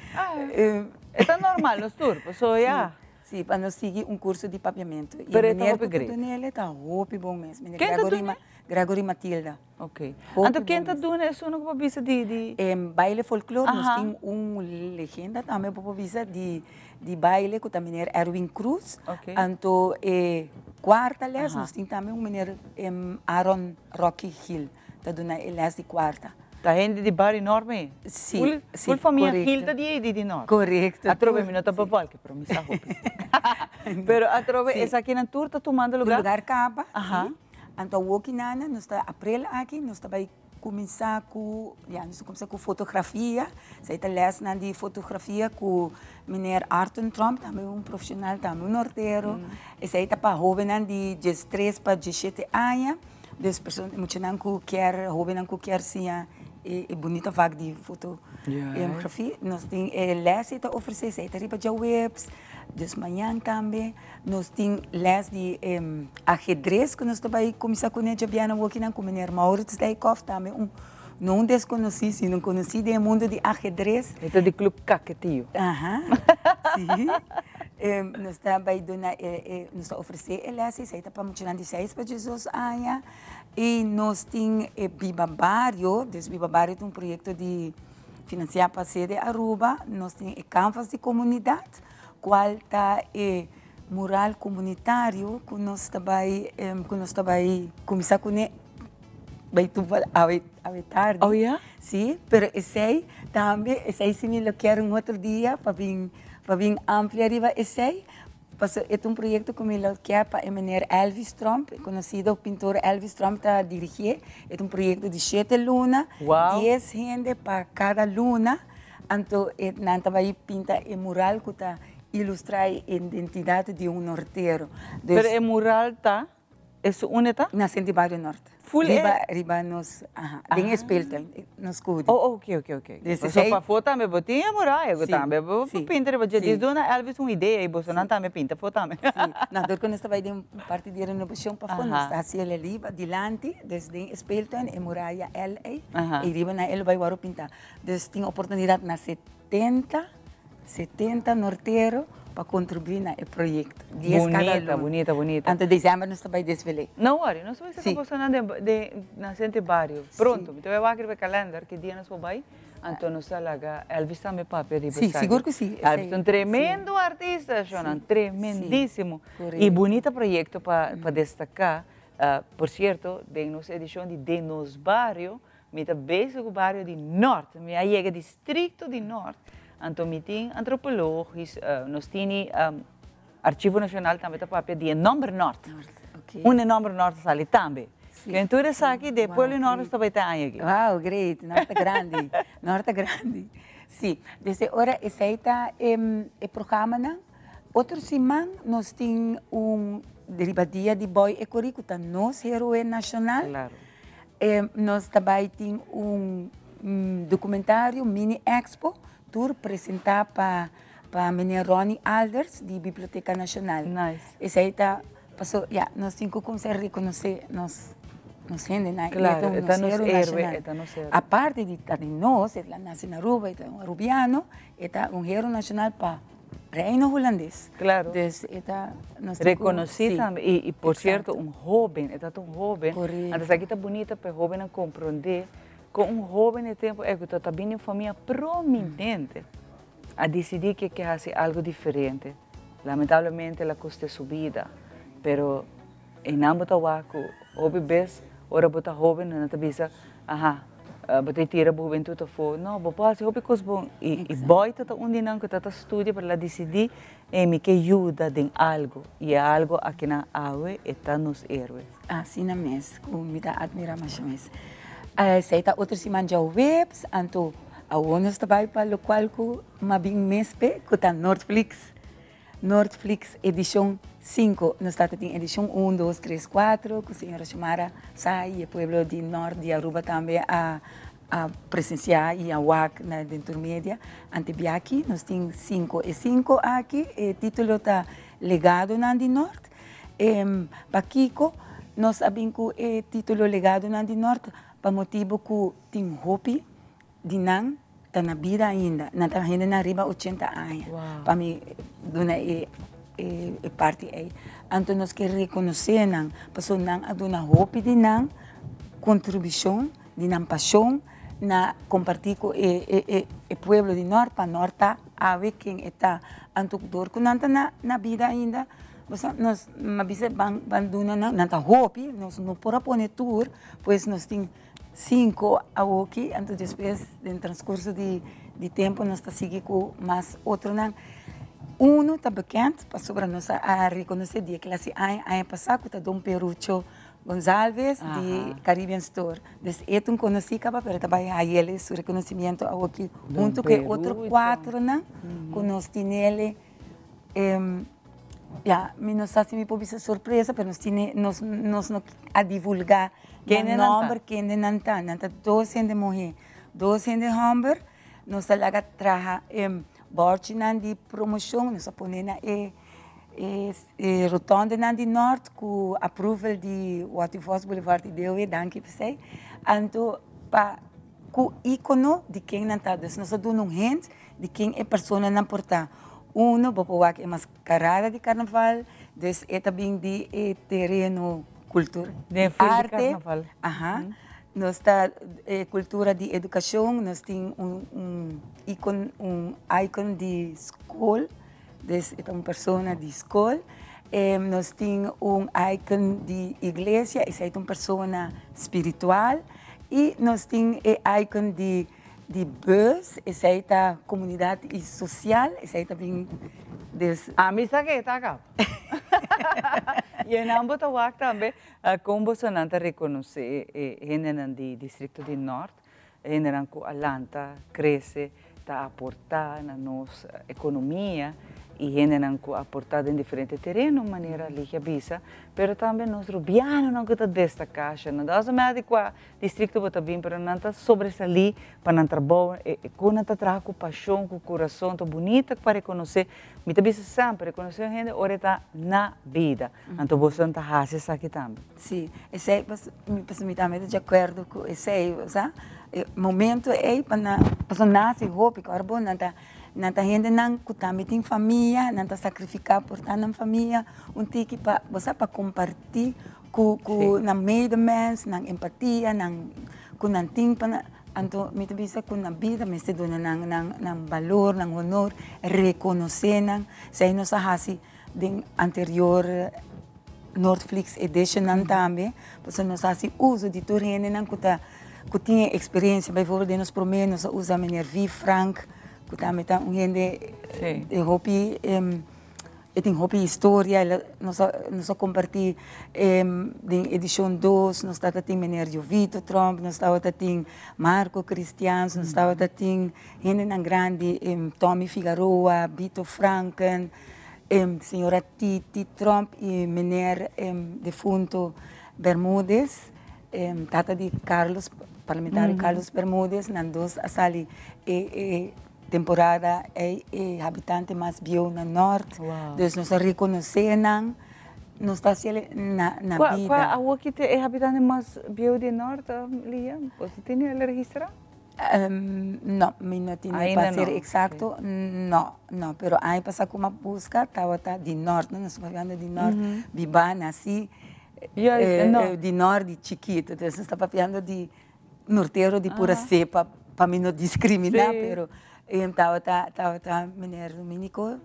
E ta normal, nos tur, paso ya. Si, pa nos sigui un curso di papiamento. Pero e ta hopi great. Y meneer cu ta dunele ta hopi bon mes. Ken ta dune? Gregory Matilda. Ok. Anto ken ta duna esun ku bo bisa di di. E baile folklor nos tin un legenda tambe bo por bisa di di baile ku ta meneer Erwin Cruz. Ok. Anto e kuarta les nos tin tambe un meneer Aaron Rocky Gil ta duna e les di kuarta. Ta hende di Barrio Nort me? Si, si, Ful famia Gil ta di ei di Nort? Korekto. Atrobe mi no ta bevolke pero mi sa hopi. Pero atrobe esakinan tur ta tumando lugar? Lugar kaba, si. Anto awoki nana nos ta aprel aki nos ta bai kuminsá ku ya nos ta kuminsá ku fotografia esei ta lèsnan di fotografia ku meneer Arthur Tromp tambe un profeshonal tambe un nortero esei ta pa hóbennan di diestres pa diesshete aña dus persona muchanan ku kier hóbennan ku kier siña e bunita vak di foto. Grafie, nos tin e les ei ta ofresé, esei ta riba djaweps, dus mañan tambe. Nos tin les di ahedres ku nos ta bai kuminsá kuné djabièrnè awokinan ku meneer Maurits Dijkhoff, tambe un no un deskonosí sino un konosí den e mundu di ahedres. E ta di Club Caquetío. Aha, sí. Nos ta bai duna e, nos ta ofresé e les ei, esei ta pa muchanan di seis pa diesdos aña. I nos tin e Biba Bario, dus Biba Bario ta un proyekto di finansiá pa Sede Aruba. Nos tin e Canvas di Komunidat, kual ta e mural komunitario ku nos ta bai ku nos ta bai kuminsá kuné bai tuba awe awe tardi. Oh ya? Sí, pero esei tambe, esei si mi lo kier un otro dia pa bin pa bin amplia riba esei. Paso e ta un proyecto cu mi lo kier pa e meneer Elvis Tromp, e conocido pintor Elvis Tromp ta dirigié. E ta un proyecto di shete luna, dies hende pa cada luna. Anto e nan ta bay pinta e mural cu ta ilustra e identidad di un nortero. Pero e mural ta Esun unda ta? Na Senti Bario Norte. Full e. Riba, riba nos, aha, den e speeltuin, nos kudi. Oh, oké, oké, oké. Dus So esei. pafó tambe bo tin e muraya ku Sí, tambe bo sí, pinta riba dje. sí. Dis duna Elvis un idea i bosonan tambe pinta afó tambe. Sí, no, dor ku nos ta bai den parti di renobashon pafó, nos Aha. ta hasi el riba dilanti, dus den e speeltuin e muraya L ei, Aha. ei riba nan e lo bai wòrdu pintá. Dus tin oportunidat na 70, 70 nortero pa kontribuí na e proyekto. Dies kada Bunita, luna. bunita, bunita. Anto desèmber nos ta bai desvel'é. No worry, nos ta bai saka Sí. bosonan den den na Senti Bario. Pronto, mi ta bai wak riba e kalènder ki dia nos por bai, anto nos ta laga Elvis tambe papia riba Sí, esaki. sigur ku sí. Elvis ta un Esei, sí. tremendo artista, shownan, Sí, tremendísimo. sí, I korekto. bunita proyekto pa pa destaká. Por sierto, den nos edishon di Den Nos Bario, Mi ta bezig ku bario di Nort, mi a yega distrikto di Nort, anto mi tin antropologis, nos tini Archivo Nashonal tambe ta papia di e nòmber Nort. Unda e nòmber Nort a sali tambe. Ken tur esaki di e pueblo di Nort nos ta bai ta aña aki. Wow, great, Nort ta grandi, Nort ta grandi. Si, desde ora esei ta e programanan. Otro siman nos tin un riba dia di Boy Ecury ku ta nos heroe nashonal. Nos ta bai tin un documentario mini expo tur presenta pa pa meneer Ronnie Alders di Biblioteca Nacional. Nice. Esey ta paso ya nos tin cu cuminsa reconoce nos nos hendenan. Claro, E e ta ta un nos héroe héroe, nacional. e ta nos héroe. Aparte di ta di nos, e ta nace na Aruba, e ta un Arubiano, e ta un héroe nacional pa Reino Hulandes. Claro. Dus e ta nos tin cu Reconoci sí. tambe y y por cierto Exacto. un hoben, e ta un hoben. Correcto. Anto esaki ta bunita pa e hobennan comprende con un hoben e tempo ey cu ta ta bini un famia prominente a dicidi cu e ke haci algo diferente. Lamentablemente el a coste su bida, pero Einan bo ta wak ku hopi bes ora bo ta hoben nan ta bisa, aha, bo ta tira bo hubentut afó. No, bo por hasi hopi kos bon. I i Boy ta ta un di nan ku ta ta studia pero el a disidí, ey mi ke yuda den algu i e algu akinan awe e ta nos héroe. Asina mes ku mi ta atmirá masha mes. Esei ta otro siman djaweps, anto awor nos ta bai pa lokual ku mabin mes p'e ku ta Nortflix. Nortflix edishon sinku. Nos tata tin edishon un, dos, tres, kuatro ku señora Xiomara sa i e pueblo di nort di Aruba tambe a a presensiá i a wak na den tur media. Ante biaki nos tin sinku. E sinku aki e titulo ta Legadonan di Nort. Pakiko nos a bin ku e titulo Legadonan di Nort? Pa motibu ku tin hopi Di nan ta na bida ainda. Nan ta hendenan riba ochenta aña. Pa mi duna e e parti ei. Anto nos ke rekonosé nan, pasobra nan a duna hopi di nan kontribushon, di nan pashon na kompartí ku e e e pueblo di Nort pa Nort ta awe ken e ta. Anto dor ku nan ta na bida ainda, bo sa nos a bisa ban ban duna nan, nan ta hopi, nos no por a pone tur, pues nos tin. Cinco awoki, anto despues den transcurso di di tempo nos ta sigui cu mas otronan. Uno ta bekend pasobra nos a reconoce di e clase aña aña pasa cu ta Don Perucho Gonzalves di Caribbean Store. Dus e ta un conoci caba pero ta bay hayele su reconocimiento awoki hunto cu e otro cuatronan cu nos tinele. Ya, mi no sa si mi por bisa sorpresa, pero nos tine, nos, nos no a divulgá nan Kende nan ta? nòmber, kende nan ta. Nan ta dos hende muhé, dos hende hòmber. Nos a laga traha e bòrchinan di promoshon, nos a pone na e e rotondenan di Nort ku approval di Watty Vos Boulevard i Dewe, danki p'esei. Anto pa ku ikono di ken nan ta, dus nos a duna un hint di ken e personanan por ta. Uno, bo por wak e maskarada di karnaval, dus e ta bin di e tereno kultura, arte, aha. Nos ta e kultura di edukashon, nos tin un un ikon un icon di skol, dus e ta un persona di skol. Nos tin un icon di iglesia, esei ta un persona spiritual. I nos tin e icon di di bus, esei ta komunidat i sosial, esei ta bin des. Ami sa ke ta kaba. I e nan bo ta wak tambe. Kon bosonan ta rekonosé e hendenan di distrikto di Nòrt, hendenan ku a lanta, krese, ta aportá na nos ekonomia i hendenan ku a aportá den diferente tereno, manera Ligia a bisa, pero tambe nos rubianonan ku ta destaká, shò no doesn't matter di kua distrikto bo ta bin, pero nan ta sobresalí pa nan trabou, kon nan ta traha ku pashon, ku kurason, ta bunita pa rekonosé, mi ta bisa semper, rekonosé un hende ora e ta na bida. Anto boso ta hasi esaki tambe. Sí, esei pas mi pasobra mi tambe ta di akuerdo ku esei, osea e momento ei pa nan pasobra nan hasi hopi ku ora bo nan ta nan ta hendenan ku tambe tin famia, nan ta sakrifiká por ta nan famia un tiki pa bo sa pa kompartí ku ku nan medemens, nan empatia, nan ku nan tin pa nan anto mi ta bisa ku na bida mester duna nan nan nan balor, nan honor, rekonosé nan, esei nos a hasi. Den anterior Noordflix editionnan tambe, pasobra nos a hasi uso di tur hendenan ku ta ku tin e eksperensia. Bijvoorbeeld den nos promé nos a usa meneer V. Frank, ku tambe ta un hende di hopi e tin hopi historia. El a nos a nos a kompartí den edishon dos nos tabata tin meneer Jovito Tromp, nos tabata tin Marco Christiaans, nos tabata tin hendenan grandi, Tommy Figaroa, Bito Franken. Señora Titi Tromp y meneer defunto Bermudez, tata di Carlos, parlamentario Carlos Bermudez, nan dos a sali e temporada ey e habitante mas bieu na Noord. Dus nos a reconoce nan, nos ta haciele na bida. Cua awo ki ta e habitante mas bieu di Noord, Lia? Boso tene el registra? No, mi no tene pa ser exacto, no, no, pero aña pasá ku mi a buska tabata di nort, no, nos ta papiando di nort, bibá, nasí di nort di chikitu, entonces nos ta papiando di nortero di pura cepa, pa mi no diskriminá, pero tabata, tabata meneer Dominico.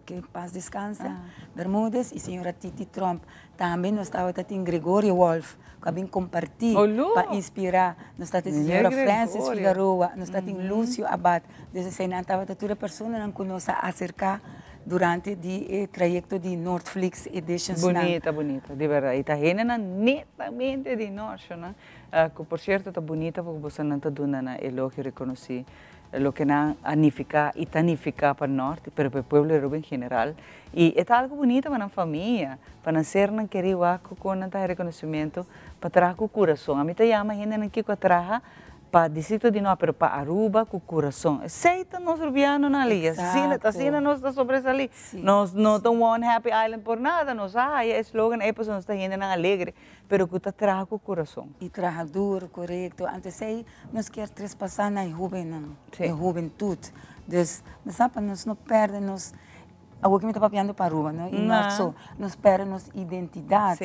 Ke pas descansa. Bermudez y señora Titi Tromp. Tambe nos tabata tin Gregorio Wolff cu a bin comparti pa inspira. Nos ta tin señora Francis Figaroa, nos ta tin Lucio Abad. Dus eseinan tabata tur e personanan cu nos a acerca durante di e trayecto di Noordflix Editions nan. Bunita, bunita, di berdad. Y ta hendenan netamente di Noord, cu por cierto ta bunita porque bosonan ta duna nan elogio reconoci. Loke nan a nifiká i ta nifiká pa Nort, pero pa e pueblo di Aruba en general. I e ta algu bunita pa nan famia, pa nan sernan kerí wak ku kon nan ta haña rekonosementu pa traha ku kurason. Ami ta yama hendenan kiko a traha pa distrito di Nort, pero pa Aruba ku kurason. Esei ta nos rubianonan li, asina asina nos ta sobresalí. Nos no ta un one happy island por nada, nos a haya e slogan ei pasobra nos ta hendenan alegre. Pero ku ta traha ku kurason. I traha duro, korekto. Anto esei nos kier traspasá na e hóbennan, e hubentut. Dus, bo sa, pa nos no pèrdè nos, awor ku mi ta papiando pa Aruba, no, i nòrt so, nos pèrdè nos identidat,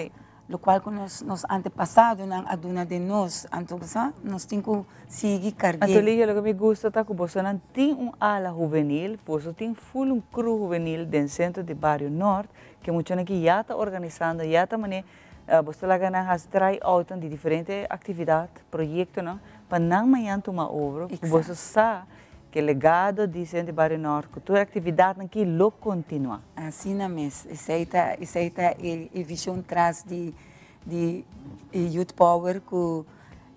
lokual ku nos nos antepasadonan a duna den nos. Anto, bo sa, nos tin ku sigui karg'é. Anto, Ligia, loke mi gusta ta ku bosonan tin un ala hubenil, boso tin ful un kru hubenil den sentro di bario Nòrt, ke muchanan ki ya ta organisando, ya ta manera Bo ta laga nan hasi try outnan di diferente aktividat, proyektonan, pa nan mañan tuma over ku boso sa ku e legado di Senti Bario Nort ku tur e aktividatnan aki lo kontinuá. Asina mes, esei ta esei ta e e vishon tras di di e Youth Power ku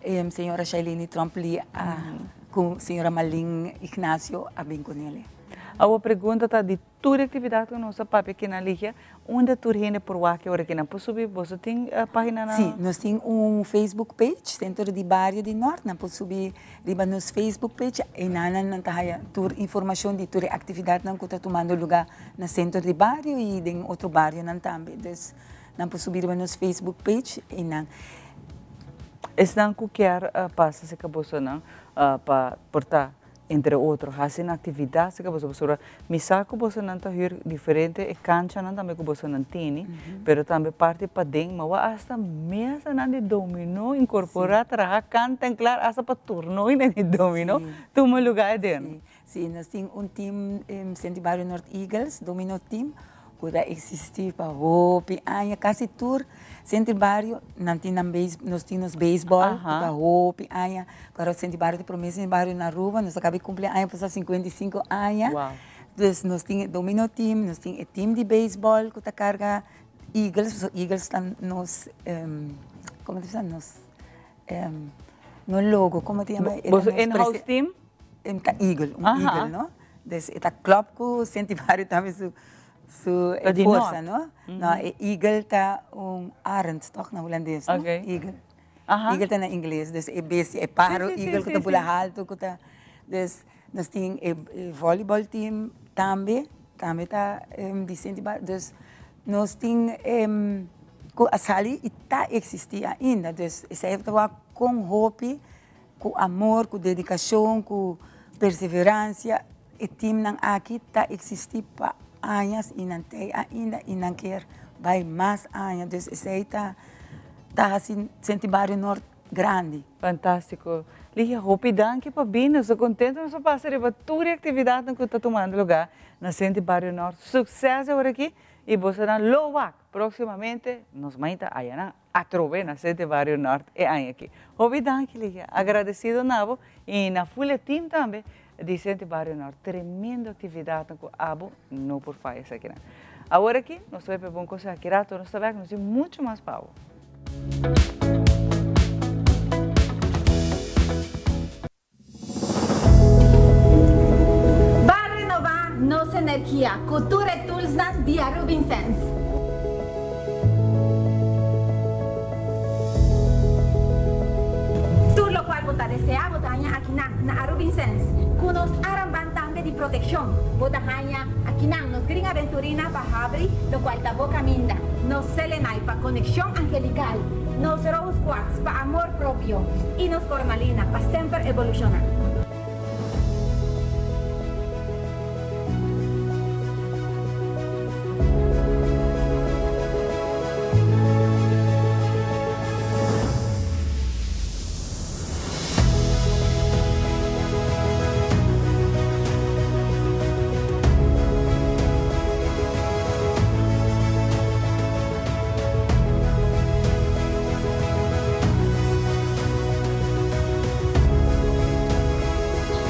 señora Shailene Tromp Lee a ku señora Marlene Ignacio a bin ku nele. Awor pregunta ta di tur e actividad cu nos a papia aki na Ligia, unda tur hende por wak e ora ki nan por subi? Boso tin pagina na? Si, nos tin un Facebook page, Centro di Bario di Noord, nan por subi riba nos Facebook page, eynan nan ta haya tur informacion di tur e actividadnan cu ta tumando luga na Centro di Bario y den otro barionan tambe. Dus nan por subi riba nos Facebook page eynan. Esnan cu kier pasa cerca bosonan pa por ta entre otro haci nan actividad cerca boso pasobra mi sa cu bosonan ta huur diferente e canchanan tambe cu bosonan tene pero tambe parti paden ma wak hasta mesanan di domino incorpora traha kant en klaar hasta pa turnoinan di domino tuma lugar aden. Si, nos tin un team Senti Bario Noord Eagles domino team cu ta existi pa hopi aña casi tur Senti Bario nan tin nan base nos tin nos baseball cu ta hopi aña pero Senti Bario ta prome Senti Bario na Aruba nos a caba di cumpli aña pasa 55 aña dus nos tin e domino team nos tin e team di baseball cu ta carga Eagles pasobra Eagles ta nos como ta bisa nos no logo como ta yama Boso in-house team? Ta eagle, un eagle, no? Dus e ta klop ku Senti Bario tambe su su forsa, no? No, e eagle ta un arend, toch, na hulandes, no? Eagle. Eagle ta na ingles, dus e bestia, e páharo eagle ku ta bula haltu, ku ta, dus nos tin e volleyball team tambe, tambe ta di Senti Bario, dus nos tin ku a sali i ta eksistí ainda, dus esei ta wak kon hopi Ku amor, ku dedikashon, ku perseveransia e timnan aki ta eksistí pa añas i nan tei ainda i nan kier bai mas aña. Dus esei ta ta hasi Senti Bario Nort grandi. Fantástiko. Ligia, hopi danki pa bini. Nos ta kontento nos a pasa riba tur e aktividatnan ku ta tumando lugá na Senti Bario Nort. Sukses awor aki i bosonan lo wak próksimamente nos mainta ayanan. Atrobe na Sete Bario Nort e aña aki. Hopi danki Ligia, agradecido na bo y na full e team tambe di Sete Bario Nort. Tremendo actividadnan cu abo no por faya esakinan. Awor aki nos ta bay pa e bon cosa aki rato nos ta bek nos tin mucho mas pa abo. Ban renobá nos energia ku tur e toolsnan di Arubinsens. Tur lokual bo ta deseá bo ta haña akinan na Arubinsens. Ku nos aramban tambe di protekshon bo ta haña akinan nos Green Aventurina pa habri lokual ta bo kaminda, nos Selenite pa konekshon angelikal, nos Rose Quartz pa amor propio y nos cormalina pa semper evoluciona.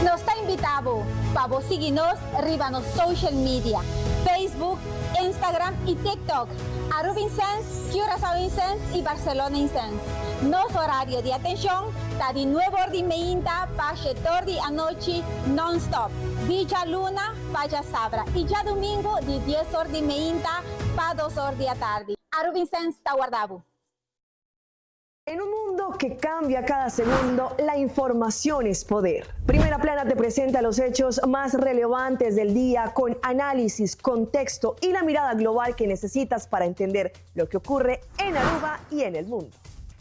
Nos ta invita bo pa bo sigui nos riba nos social media, Facebook, Instagram y TikTok, Aruba Incense, Curaçao Incense y Barcelona Incense. Nos horario di atencion ta di nuebe or di meinta pa shete or di anochi non-stop, di djaluna pa djasabra y djadumingu di dies or di meinta pa dos or di atardi. Arubinsens ta warda bo. En un mundo que cambia cada segundo, la información es poder. Primera Plana te presenta los hechos más relevantes del día con análisis, contexto y la mirada global que necesitas para entender lo que ocurre en Aruba y en el mundo.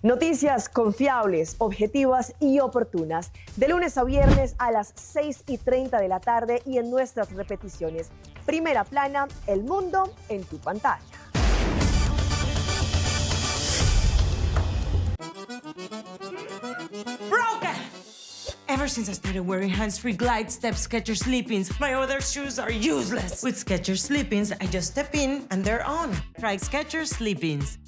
Noticias confiables, objetivas y oportunas, de lunes a viernes a las 6 y 30 de la tarde y en nuestras repeticiones. Primera Plana, el mundo en tu pantalla. Broken! Ever since I started wearing hands-free glide step Skechers sleep-ins, my other shoes are useless. With Skechers sleep-ins, I just step in and they're on. Try Skechers sleep-ins.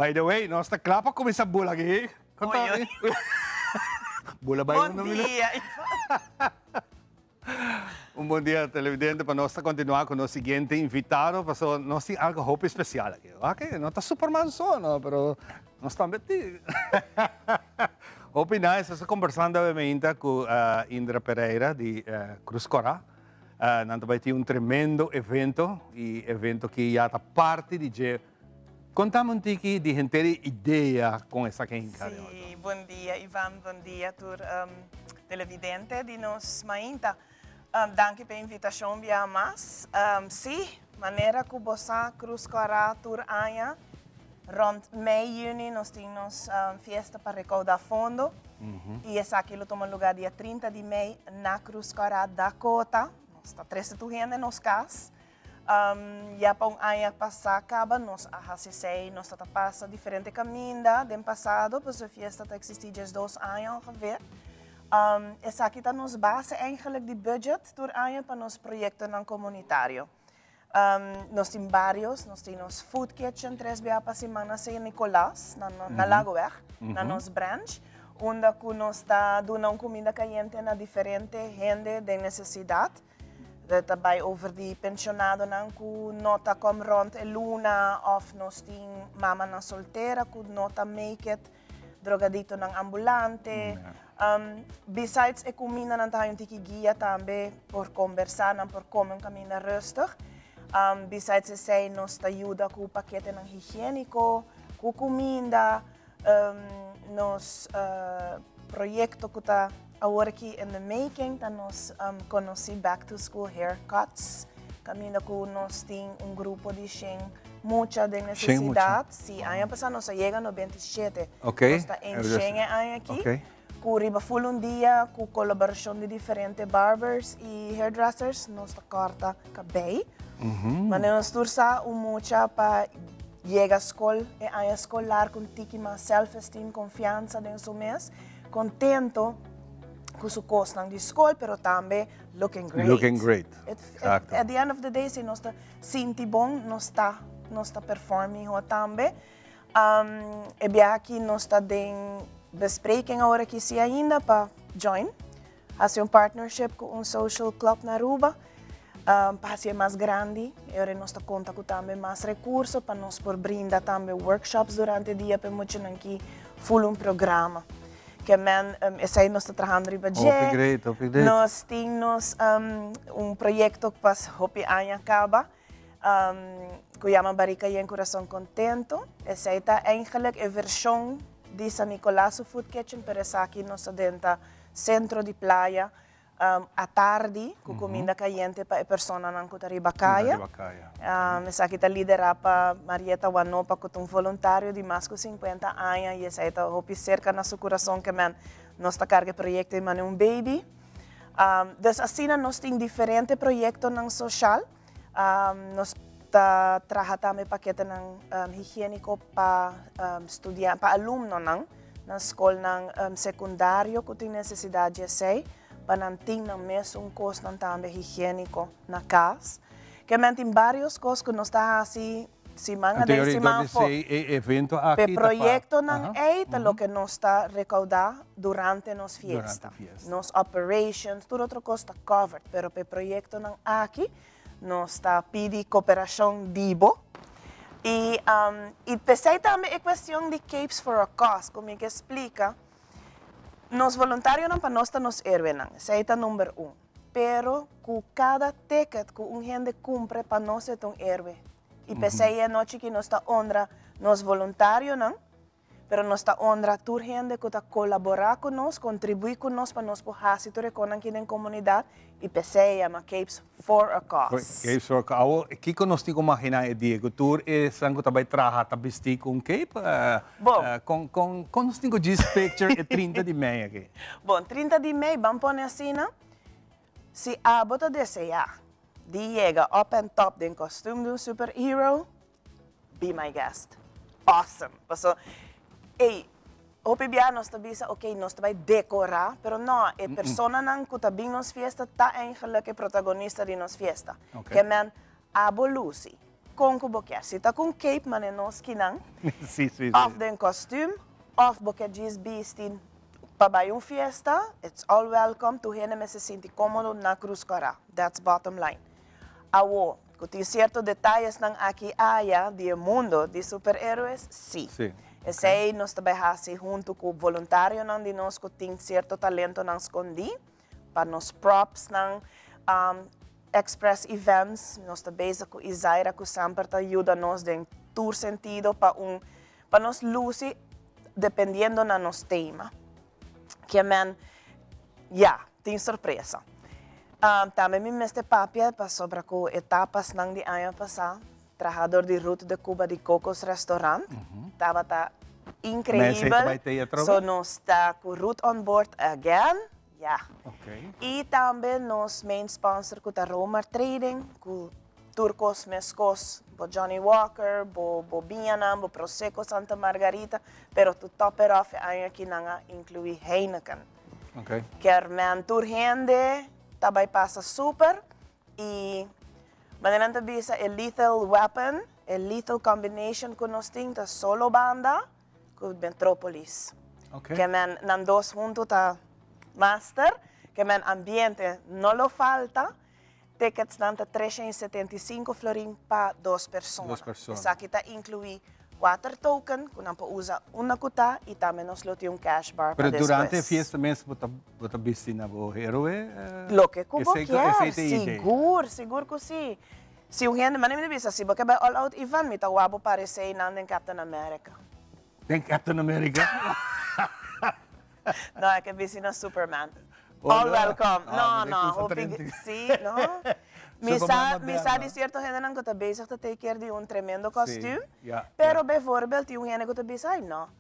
By the way, nos ta kla pa kuminsá bula aki. Bula bai Bon dia, Ivan. Un bon dia, televidente. Pa nos ta continua cu nos siguiente invitado, paso nos tin algo hopi especial aki. Ok, no ta Superman so, no, pero nos tambe tin. Hopi nice. Nos ta conversando awe meinta cu Indra Pereira di Cruz Cora. Nan ta bai tin un tremendo evento y evento ki ya ta parti di dje. Contame un tiki di henter e idea con esaki a hinca den otro. Sí, bon dia Ivan, bon dia tur televidente di nos mainta. Danki p'e invitacion bia mas. Sí, manera cu bo sa Cruz Cora tur aña rond mei juni nos tin nos fiesta pa recauda fondo y esaki lo tuma lugar dia 30 di mei na Cruz Cora Dakota. Nos ta trece tur hende nos cas. Ya pa un aña pasá kaba nos a hasi esei, nos ta ta pasa diferente kaminda den pasado, pasobra e fiesta ta eksistí 12 aña ongeveer. Esaki ta nos base eigenlijk di budget tur aña pa nos proyektonan komunitario. Nos tin barios, nos tin nos food kitchen tres bia pa siman na San Nicolas, na na Lagoweg, na nos branch, unda ku nos ta duna un kuminda kayente na diferente hende den nesesidat. Dat ta bai over di pensionadonan ku no ta kom rond e luna of nos tin mamanan soltera ku no ta make it, drogadictonan ambulante. Besides e kumindanan ta haña un tiki guia tambe por kombersá, nan por kome un kaminda rustig. Besides esei nos ta yuda ku paketenan higiéniko, ku kuminda. Nos proyekto ku ta awor aki in the making ta nos konosí Back to School Haircuts, kaminda ku nos tin un grupo di shen mucha den nesesidat. Sí, aña pasá nos a yega 97. Nos ta en shen e aña aki. Ku riba ful un dia ku kolaborashon di diferente barbers i hairdressers nos ta kòrta kabei. Manera nos tur sa un mucha pa yega skol e aña eskolar ku un tiki mas self-esteem, konfiansa den su mes, kontento ku su kosnan di skol pero tambe looking great. Looking great, exacto. At the end of the day si nos ta sinti bon nos ta nos ta perform mihó tambe. E biaha aki nos ta den bespreking awor aki si ainda pa join, hasi un partnership ku un social club na Aruba pa hasi e mas grandi. E ora nos ta konta ku tambe mas rekurso pa nos por brinda tambe workshops durante dia pa e muchanan ki ful un programa. Ke men esei nos ta trahando riba dje. Hopi great, hopi great. Nos tin nos un proyekto ku pas hopi aña kaba. Ku yama Barika Yen Kurason Kontento. Esei ta eigenlijk e vershon di San Nicolas su Food Kitchen, pero esaki nos ta denta sentro di playa atardi ku kuminda kayente pa e personanan ku ta riba kaya. Esaki ta liderá pa Marieta Wanopa ku ta un voluntario di mas ku 50 aña i esei ta hopi serka na su kurason ke men nos ta karga e proyekto ei manera un baby. Dus asina nos tin diferente proyektonan soshal. Nos ta traha tambe paketenan higiéniko pa studian, pa alumnonan na skolnan sekundario ku tin nesesidat di esei, pa nan tin nan mesun kosnan tambe higiéniko na kas. Ke men tin vários kos ku nos ta hasi siman aden, siman afó. P'e proyektonan ei ta loke nos ta rekoudá durante nos fiesta. Nos operations, tur otro kos ta covered, pero p'e proyektonan aki nos ta pidi koperashon di bo. I i p'esei tambe e kuestion di Capes for a Cause ku mi ke splika, nos voluntarionan pa nos ta nos héroenan, esei ta number un. Pero ku kada ticket ku un hende kumpra pa nos e ta un héroe. I p'esei e anochi ki nos ta honra nos voluntarionan, pero nos ta honra tur hende ku ta kolaborá ku nos, kontribuí ku nos pa nos por hasi tur e konan aki den komunidat i p'esei e yama Capes for a Cause. Capes for a Cause. Awor, kiko nos tin ku imaginá e dia ku tur esnan ku ta bai traha ta bistí ku un cape? Bon. Kon, kon, kon nos tin ku djis picture e 30 di mei aki? Bon, 30 di mei, ban pone asina, si abo ta deseá di yega up and top den kostuum di un superhero, be my guest. Awesome! Paso, ey, hopi bia nos ta bisa, ok, nos ta bai decorá, pero no, e personanan cu ta bin nos fiesta ta eigenlijk e protagonista di nos fiesta. Ke men, abo luci, con cu bo kier. Si ta cu un cape mane nos kinan, of den kostuum, of bo kier djis bisti. Pa bai un fiesta, it's all welcome, tur hende mester sinti komodo na Cruz Cora. That's bottom line. Awo, ku tin sierto detayesnan aki aya di e mundo di superhéroes, sí. Esei nos ta bai hasi huntu ku voluntarionan di nos ku tin sierto talentonan skondí pa nos propsnan, Express Events, nos ta bezig ku Izaira ku semper ta yuda nos den tur sentido pa un pa nos lusi dependiendo na nos tema. Ke men, ya, tin sorpresa. Tambe mi mester papia pasobra ku e tapasnan di aña pasá, trahador di Ruth de Cuba di Coco's Restaurant, tabata increibel. So nos ta ku Ruth on board again, ya. I tambe nos main sponsor ku ta Romar Trading, ku Tur kos meskos, bo Johnny Walker, bo bo biñanan, bo Prosecco Santa Margarita, pero to top it off e aña aki nan a inclui Heineken. Okay. Kier men tur hende ta bay pasa super y manera nan ta bisa e lethal weapon, e lethal combination cu nos tin ta solo banda cu Metropolis. Okay. Kier men nan dos hunto ta master, kier men ambiente no lo falta. Ticketsnan ta 375 florin pa dos persona. Dos persona. Esaki ta inclui kuater token cu nan por usa unda cu ta y tambe nos lo tin un cash bar pa Pero despues. durante e fiesta mes bo ta bo ta bisti na bo heroe? Loke cu bo Esey kier, esey ta e idea. sigur, sigur cu si. Si un hende, mane mi ta bisa, si bo ke bay all out Ivan, mi ta wak bo parece nan den Captain America. Den Captain America? No, e ke bisti na Superman. All welcome. No, no, hopi, si, no. Mi sa, mi sa di cierto hendenan cu ta bezig ta take care di un tremendo kostuum, pero bijvoorbeeld tin un hende cu ta bisa, ay no,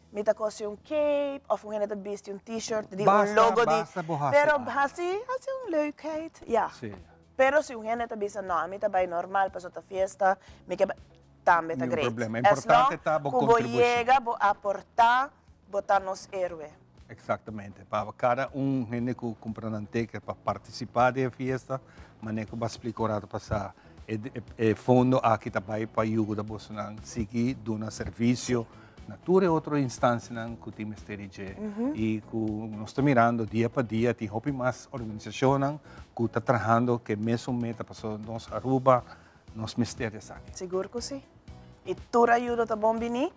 mi ta cosi un cape, of un hende ta bisti un t-shirt di un logo di, pero haci, haci un leukheid, ya. Pero si un hende ta bisa, no, ami ta bay normal pasobra ta fiesta, mi ke bay, tambe ta great. As long cu bo yega, bo aporta, bo ta nos héroe. Exactamente. Pa cada un hende cu cumpra nan ticket pa participa den e fiesta, manera cu bo a splica un rato pasa, e fondo aki ta bay pa yuda bosonan sigui duna servicio na tur e otro instancianan cu tin mester di dje. Y cu nos ta mirando dia pa dia tin hopi mas organisacionnan cu ta trahando cu e mesun meta pasobra nos Aruba Nos mester di esaki. Sigur ku si. I tur ayudo ta bon bini.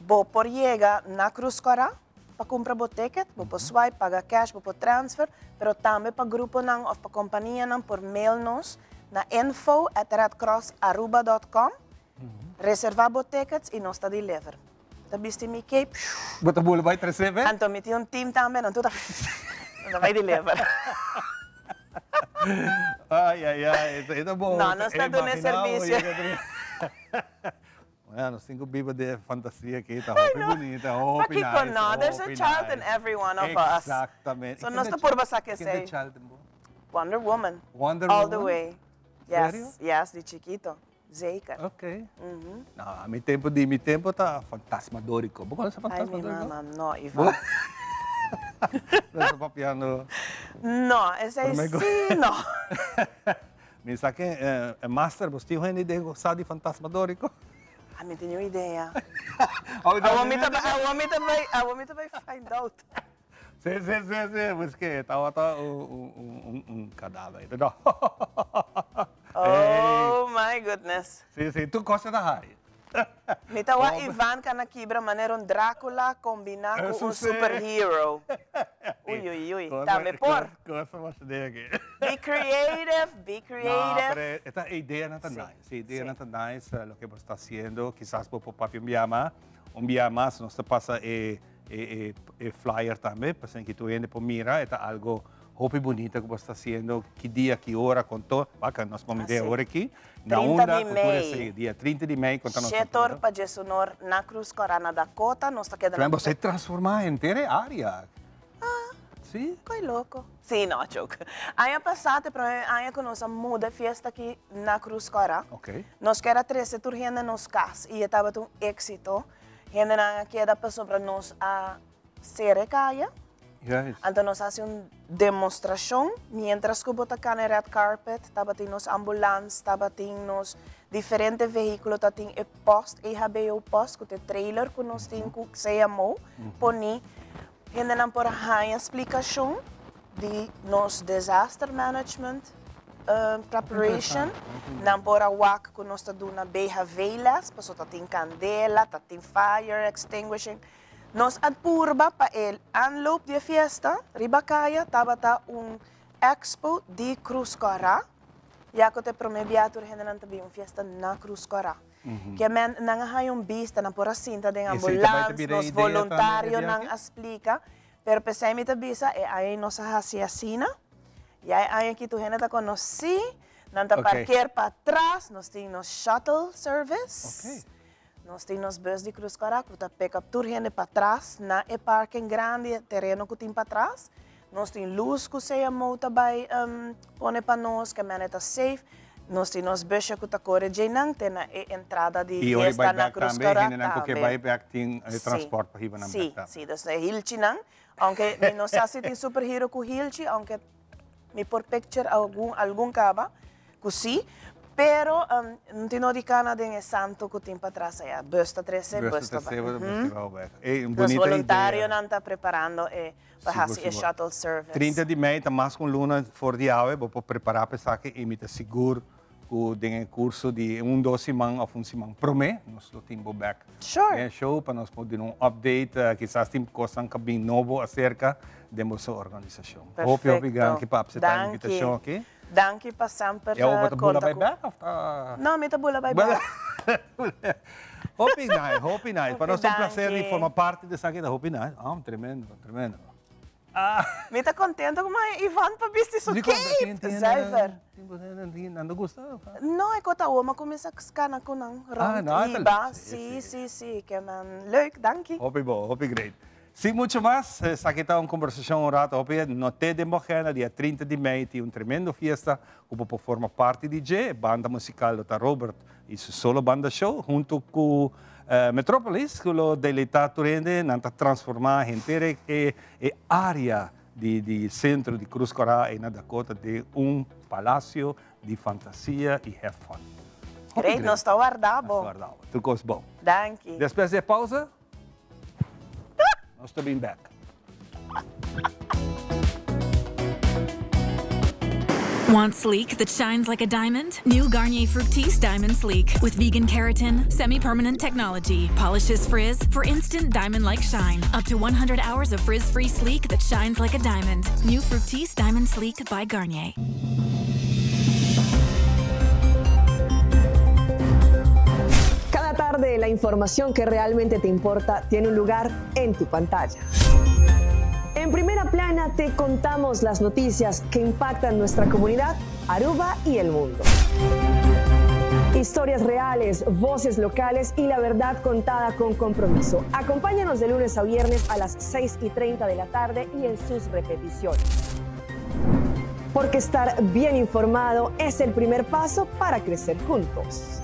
Bo por yega na Cruz Cora pa kumpra bo ticket, bo por swipe, paga cash, bo por transfer, pero tambe pa gruponan of pa kompanianan por mail nos na info at redcrossaruba dot com, reserva bo tickets i nos ta deliver. Ta bisti mi cape. Bo ta bula bai trese be? Anto mi tin un team tambe, nan tur ta nan ta bai deliver. Ai, ai, ai, esei ta bon. No, nos ta duna e servicio. Bueno, nos tin cu biba den e fantasia aki, ta hopi bunita, hopi nice, Pakico no? There's a child in every one of us. Exactamente. So nos ta purba sa kesey. Ken ta child in bo? Wonder Woman. Wonder Woman? All the way. Serio? Yes, yes, di chikito. Zeker. Ok. No, a mi tempo di mi tempo ta Fantasmadorico. Bo conoce Fantasmadorico? Ay, mi mama, no, Ivan. Nos ta papiando. No, esei sí no. Mi sa ke e master bo tin hende den sa di Fantasmadorico? A mi tin un idea. Awor mi ta bai, awor mi ta bai, awor mi ta bai find out. Sí, sí, sí, sí, pues que tabata un, un, un, un cadáver. No. Oh my goodness. Sí, sí, tur cosa ta hari. Mi ta wak Ivan kana kibra manera un Dracula combina cu un superhero. Uy, uy, uy. Tambe por. Cosa mas de aki. Be creative, be creative. No, pero esta idea no ta nice. Idea no ta nice, lo que bo sta haciendo. Quizás bo por papia un bia mas. Un bia mas nos ta pasa e E e flyer tambe, pasobra ki tur hende por mira, e ta algo hopi bunita ku bo sta hasiendo, ki dia, ki ora, kon to, wak, nos por mira ora aki, na unda ku tur esei, dia 30 di mei, konta nos. Shetor pa Djesunor na Cruz Cora na Dakota, nos ta keda na. Bo sa transforma henter e area. Ah, Si? Koi loko. Si, no, joke. Aña pasá ta e prome aña ku nos a muda e fiesta aki na Cruz Cora. Nos ker a trese tur hende nos kas i e tabata un éksito. Hendenan a keda pasobra nos a sera e kaya. Anto nos a hasi un demostrashon mientras ku bo ta kana e red carpet, tabatin nos ambulans, tabatin nos diferente vehíkulo, tabatin e post, EHBO post, ku ta e trailer ku nos tin ku CMO poni. Hendenan por a haña splikashon di nos disaster management preparation. Nan por a wak ku nos ta duna BHV les, pasobra ta tin kandela, ta tin fire extinguishing. Nos a purba pa e aanloop di e fiesta riba kaya tabata un expo di Cruz Cora, ya ku ta e prome bia tur hendenan ta bin un fiesta na Cruz Cora. Ke men nan a haña un bista, nan por a sinta den ambulans, nos voluntarionan a splika, pero p'esei mi ta bisa e aña nos a hasi asina, ya e aña aki tur hende ta konosí, nan ta parker patras, nos tin nos shuttle service, nos tin nos bus di Cruz Cora ku ta pick up tur hende patras na e parking grandi, e tereno ku tin patras, Nos tin luz cu CMO ta bay pone pa nos, ke mene ta safe. Nos tin nos busje cu ta core djeinan te na e entrada di Y ora fiesta bay na bek Cruz tambe, Cora hendenan cu ke tambe. bay bek tin e Sí, transport pa hiba nan sí, bek tambe. sí. Dus e hilchinan, aunke mi no sa si tin superhero cu hilchi, aunke mi por picture algun, algun caba. Cu si, pero no tin no di cana den e santo cu tin patras aya. Bus ta trece, bus ta bay. Bus ta trece, bus ta bay. Ey, un Nos bunita idea. voluntarionan ta preparando e pa Sigur, haci e sigur. shuttle service. 30 di mei ta mas cu un luna for di awe, bo por prepara pa esaki y mi ta sigur cu den e curso di un dos siman of un siman prome nos lo tin bo bek den e show pa nos por duna un update, kisas tin cosnan cu a bin nobo acerca den boso organisacion. Hopi, hopi Perfecto. danki pa acepta e Danki. invitacion aki. Danki pa semper Ya bo ta bula konta bai ku. bek of ta? No, mi ta bula bai bek. Hopi nice, hopi nice. Pa Hopi nos ta un placer di danki. forma parti di esaki ta hopi nice. Ah, tremendo, tremendo. Mi ta contento ku maya Ivan pa bisti su Dikon? cape. Tin, tin, Zuiver. tin, tin, tin, nan ta gusta? No, e kota awor mi a kuminsá skana ku nan Ah, rond no, ta hiba. leuk. Sí, sí, sí, ke nan leuk, danki. Hopi bo, hopi great. Sin mucho mas, esaki ta un conversacion un rato hopi no te den bo agenda, dia 30 di mei tin un tremendo fiesta cu bo por forma parti di dje, e banda musical lo ta Robert y su solo banda show hunto cu Metropolis cu lo deleita tur hende, nan ta transforma henter e e area di di centro di Cruz Cora y na Dakota den un palacio di fantasia y have fun. Hopi Great, great. nos ta warda bo. Nos ta warda bo. Tur cos bon. Danki. Despues di e pausa. Nos ta bin bek. Want sleek that shines like a diamond? New Garnier Fructis Diamond Sleek with vegan keratin, semi-permanent technology, polishes frizz for instant diamond-like shine. Up to 100 hours of frizz-free sleek that shines like a diamond. New Fructis Diamond Sleek by Garnier. Cada tarde la información que realmente te importa tiene un lugar en tu pantalla. En primera plana te contamos las noticias que impactan nuestra comunidad, Aruba y el mundo. Historias reales, voces locales y la verdad contada con compromiso. Acompáñanos de lunes a viernes a las 6 y 30 de la tarde y en sus repeticiones. Porque estar bien informado es el primer paso para crecer juntos.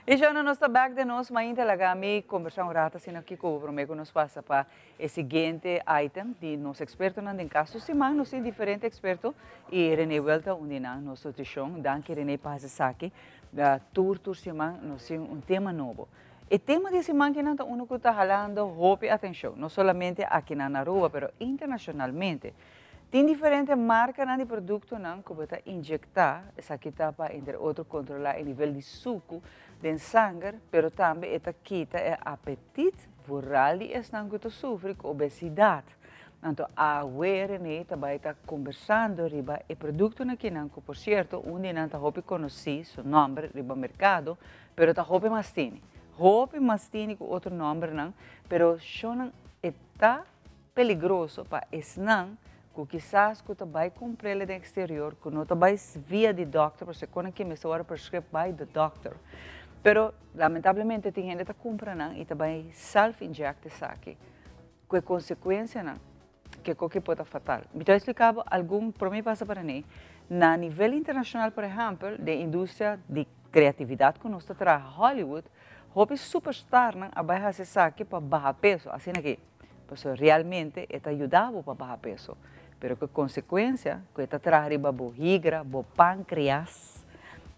Y Shona, nos ta back den nos mainta. Laga mi conversa un rato asina aki cu bo prome cu nos pasa pa e siguiente item di nos expertonan den cas. Tur siman nos tin diferente experto y Rene Wel ta un di nan, nos nutricion. Danki Rene pa haci esaki. Tur tur siman nos tin un tema nobo. E tema di e siman kinan ta uno cu ta halando hopi atencion, no solamente akinan na Aruba pero internacionalmente. Tin diferente markanan di produktonan ku bo ta injektá, esaki ta pa entre otro kontrolá e nivel di suku den sanger, pero tambe e ta kita e apetit vooral di esnan ku ta sufri ku obesidat. Anto awe Rene ta bai ta kombersando riba e produktonan kinan ku por sierto un di nan ta hopi konosí su nòmber riba merkado, pero ta hopi mas tini. Hopi mas tini ku otro nòmbernan, pero shonnan e ta peligroso pa esnan ku kisas ku ta bai kumprele den eksterior ku no ta bai via di dòkter pasobra kon aki mester wòrdu prescript by the doctor. Pero lamentablemente tin hende ta kumpra nan i ta bai self inject esaki ku e konsekuensianan ke koke por ta fatal. Mi ta esplika bo algun prome pasa para ne na nivel internashonal por ehèmpel den industria di kreatividat ku nos ta traha Hollywood hopi superstarnan a bai hasi esaki pa baha peso asina ki Pasobra realmente e ta yuda bo pa baha peso, pero ku e konsekuensia ku e ta traha riba bo higra, bo pankreas,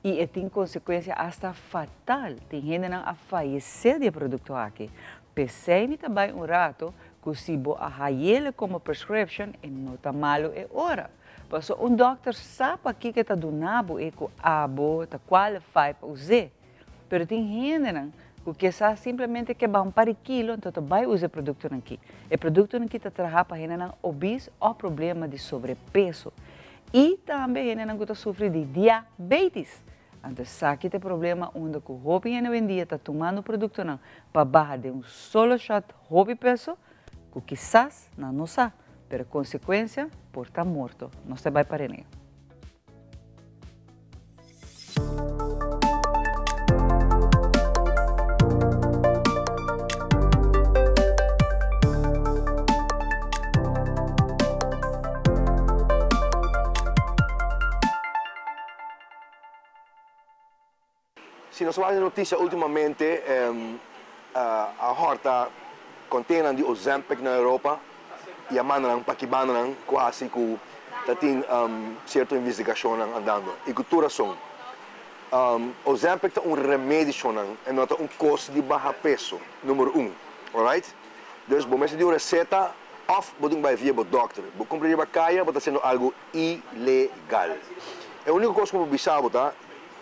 i e tin konsekuensia asta fatal. Tin hendenan a fayesé di e produkto aki. P'esei mi ta bai un rato ku si bo a hayele komo prescription e no ta malu e ora. Pasobra un dòkter sa pakiko e ta duna bo e ku abo ta qualify pa us'é. Pero tin hendenan ku ke sa simplemente ke baha un par di kilo, anto ta bai usa e produktonan aki. E produktonan aki ta traha pa hendenan obes òf problema di sobrepeso. I tambe hendenan ku ta sufri di diabetis. Anto esaki ta e problema unda ku hopi hende oyendia ta tumando produktonan pa baha den un solo shòt hopi peso, ku kisas nan no sa, pero e konsekuensia por ta morto. Nos ta bai pa Rene. Si nos wak e noticia ultimamente a horta contenan di Ozempic na Europa y a manda nan pa ki bandanan cu haci cu ta tin cierto investigacionnan andando y cu tur razon. Ozempic ta un remedicionan e no ta un cos di baha peso, numero un, alright? Dus bo mester di un receta of bo tin cu bay via bo dokter. Bo cumpra riba caya bo ta haciendo algo ilegal. E unico cos cu bo bisa bo ta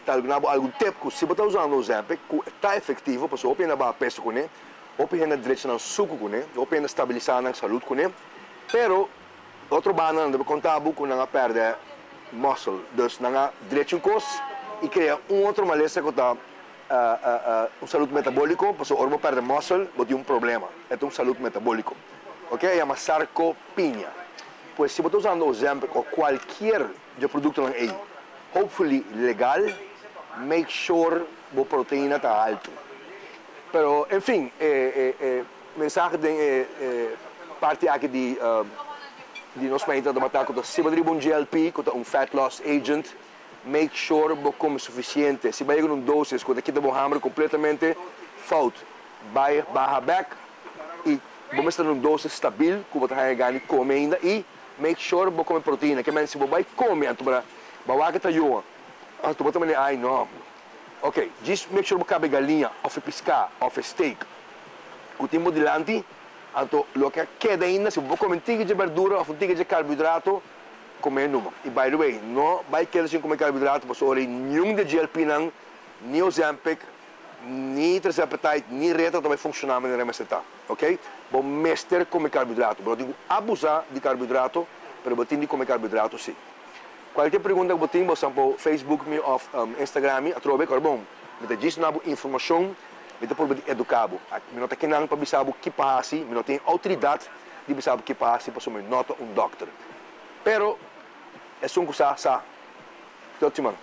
Ta duna bo algun tip ku si bo ta usando Ozempic ku ta efektivo pasobra hopi hende a baha peso kuné, hopi hende a drecha nan suku kuné, hopi hende a stabilisá nan salud kuné, pero otro banda nan debe konta bo ku nan a pèrdè muscle, dus nan a drecha un kos i krea un otro malesa ku ta un salud metabóliko pasobra ora bo pèrdè muscle bo tin un problema, e ta un salud metabóliko, ok, e yama sarcopenia. Pues si bo ta usando Ozempic o kualkier Dje produktonan ei, hopefully legal, make sure bo proteina ta haltu. Pero en fin, e e mensahe den e e parti aki di di nos mainta tabata ku ta si bo ta riba un GLP ku ta un fat loss agent, make sure bo kome sufisiente. Si bo a yega na un dosis ku ta kita bo hamber kompletamente, fout. Bai baha bek i bo mester na un dosis stabil ku bo ta haña gana di kome ainda i Make sure bo come proteina, ke men si bo bai come anto bo ta wak ta yoa anto bo ta manda ay no. Ok, djis make sure bo cabe galiña of e pisca of e steak cu tin bo dilanti, anto loke a keda ainda si bo por come un tiki dje berdura of un tiki dje carbohidrato come numa. Y by the way, no bai keda sin come carbohidrato pasobra ora niun di e GLP nan, ni Ozempic, Ni tirzepatide ni reta ta bai funciona manera mester ta, ok? Bo mester come carbohidrato, bo no tin cu abusa di carbohidrato, pero bo tin di come carbohidrato si. Cualkier pregunta cu bo tin, bo sa por Facebook mi of Instagram mi, atrobe, kor bon, mi ta djis duna bo informacion, mi ta purba di educa bo. Mi no ta kinan pa bisa bo ki pa haci, mi no tin autoridad di bisa bo ki pa haci pasobra mi no ta un dokter. Pero esun cu sa, sa. Tot siman.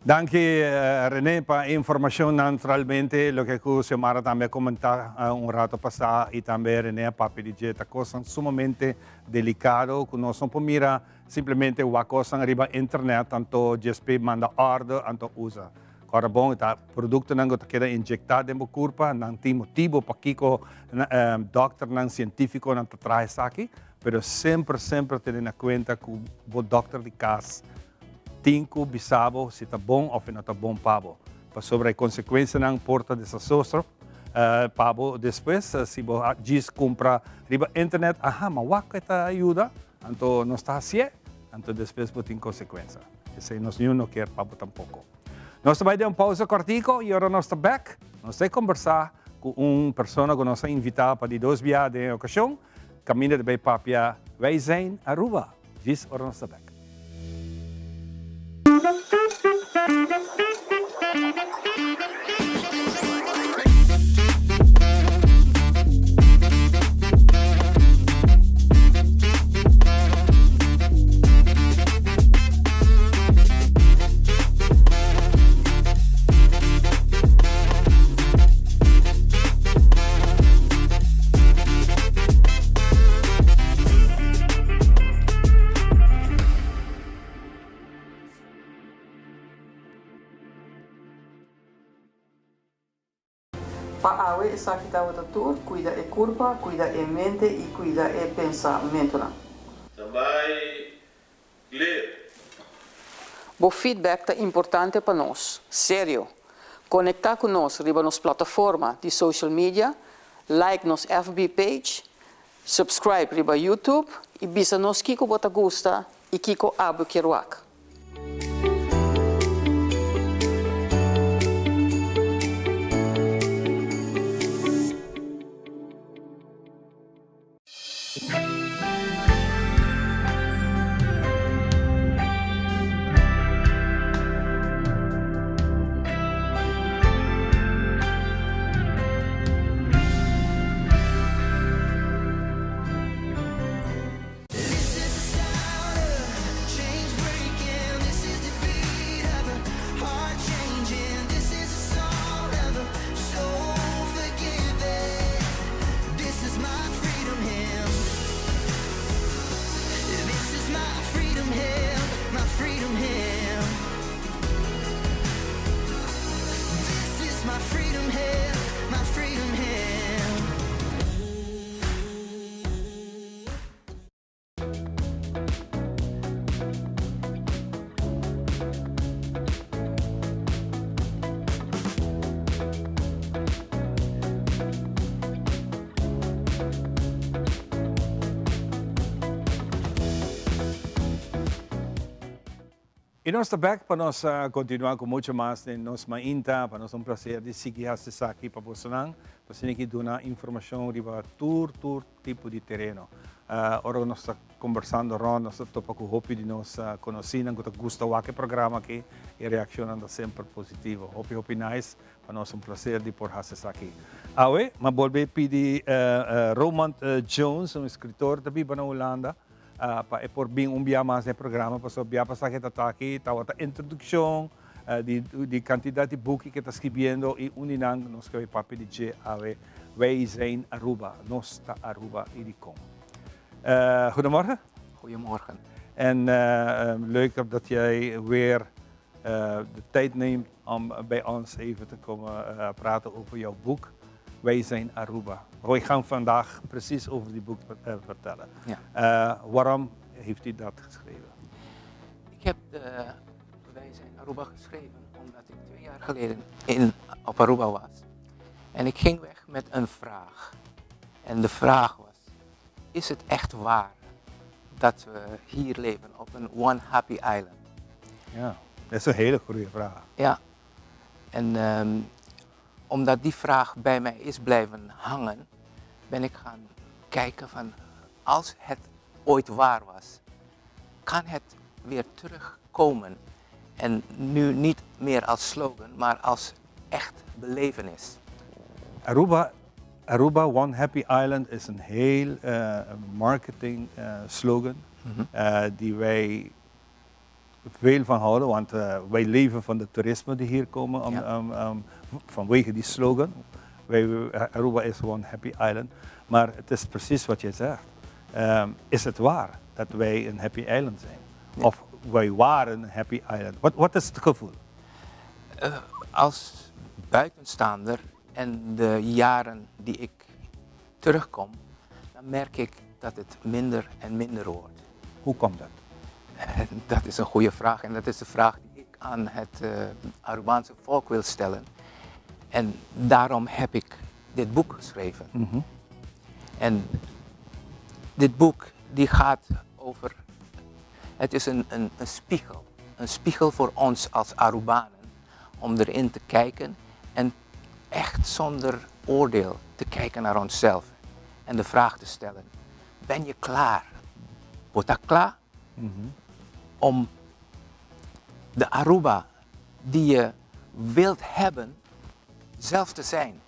Danki Rene pa e informacionnan. Naturalmente loke cu Xiomara tambe a comenta un rato pasa y tambe Rene a papia di dje ta cosnan sumamente delicado cu nos no por mira simplemente wak cosnan riba internet anto djes p'e manda orde anto usa. Ora bon ta productonan cu ta keda inyecta den bo curpa nan tin motibo pakico dokternan cientificonan ta traha esaki pero semper semper tene na cuenta cu bo dokter di cas Tin ku bisa bo si ta bon òf e no ta bon pa bo, pasobra e konsekuensianan por ta desastroso pa bo despues. Si bo a djis kumpra riba internet, aha, ma wak e ta yuda, anto nos ta hasié, anto despues bo tin konsekuensia. Esei nos niun no kier pa bo tampoko. Nos ta bai den un pausa kòrtiku i ora nos ta bèk, nos ta kombersá ku un persona ku nos a invitá pa di dos bia den e okashon, kaminda di bai papia Wij zijn Aruba. Djis ora nos ta bek. Pa awe esaki tabata tur, cuida e curpa, cuida e mente y cuida e pensamentonan. Tambay clear. Bo feedback ta importante pa nos. Serio! Conecta cu nos riba nos plataforma di social media, like nos FB page, subscribe riba YouTube y bisa nos kico bo ta gusta y kico abo kier wak. Y nos ta bek pa nos continua cu mucho mas den nos mainta. Pa nos ta un placer di sigui haci esaki pa bosonan, pa asina ki duna informacion riba tur tur tipo di tereno. Ora cu nos ta combersando rond, nos ta topa cu hopi di nos conocinan cu ta gusta wak e programa aki, e reaccionnan ta semper positivo. Hopi hopi nice, pa nos un placer di por haci esaki. Awe, m'a bolbe pidi Romand Jones, un escritor ta biba na Hulanda, pa e por bin un bia mas den e programa, pasobra bia pasá ke ta ta aki tabata introduccion di cantidad di buki ke ta scribiendo y un di nan nos ke bay papia di dje awe, Wij zijn Aruba, Nos ta Aruba y dicon. Goedemorgen. Goedemorgen. En leuk dat jij weer de tijd neemt om bij ons even te komen praten over jouw boek Wij zijn Aruba. We gaan vandaag precies over die boek vertellen. Ja. Waarom heeft u dat geschreven? Ik heb de Wij zijn Aruba geschreven omdat ik 2 jaar geleden op Aruba was. En ik ging weg met een vraag. En de vraag was, is het echt waar dat we hier leven op een One Happy Island? Ja, dat is een hele goede vraag. Ja, en omdat die vraag bij mij is blijven hangen, ben ik gaan kijken van, als het ooit waar was, kan het weer terugkomen? En nu niet meer als slogan, maar als echt belevenis. Aruba One Happy Island is een heel marketing slogan die wij veel van houden, want wij leven van de toerisme die hier komen om, ja. um, vanwege die slogan. Wij, Aruba is one happy island. Maar het is precies wat je zegt. Is het waar dat wij een happy island zijn? Ja. Of wij waren een happy island? Wat, wat is het gevoel? Als buitenstaander en de jaren die ik terugkom, dan merk ik dat het minder en minder wordt. Hoe komt dat? Dat is een goede vraag en dat is de vraag die ik aan het Arubaanse volk wil stellen. En daarom heb ik dit boek geschreven. En dit boek die gaat over, het is een spiegel. Een spiegel voor ons als Arubanen om erin te kijken en echt zonder oordeel te kijken naar onszelf. En de vraag te stellen, ben je klaar? Bo ta klaar om de Aruba die je wilt hebben, zelf te zijn?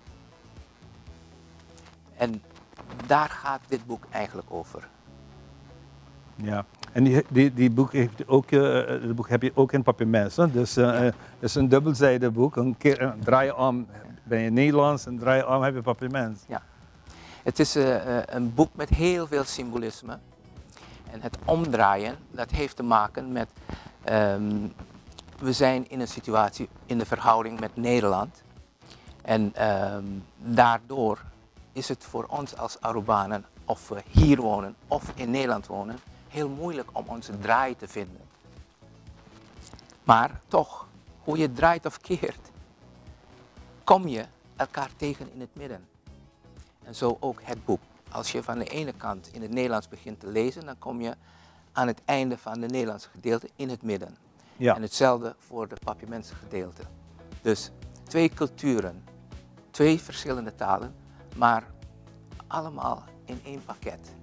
En daar gaat dit boek eigenlijk over. Ja, en die, die, die boek, heeft ook, het boek heb je ook in Papiaments. Dus het is een dubbelzijdig boek. Een keer een draai je om ben je Nederlands en draai je om heb je Papiaments. Ja, het is een boek met heel veel symbolisme. En het omdraaien, dat heeft te maken met, we zijn in een situatie in de verhouding met Nederland. En daardoor is het voor ons als Arubanen, of we hier wonen of in Nederland wonen, heel moeilijk om onze draai te vinden. Maar toch, hoe je draait of keert, kom je elkaar tegen in het midden. En zo ook het boek. Als je van de ene kant in het Nederlands begint te lezen, dan kom je aan het einde van het Nederlandse gedeelte in het midden. Ja. En hetzelfde voor de Papiamentse gedeelte. Dus twee culturen, twee verschillende talen, maar allemaal in één pakket.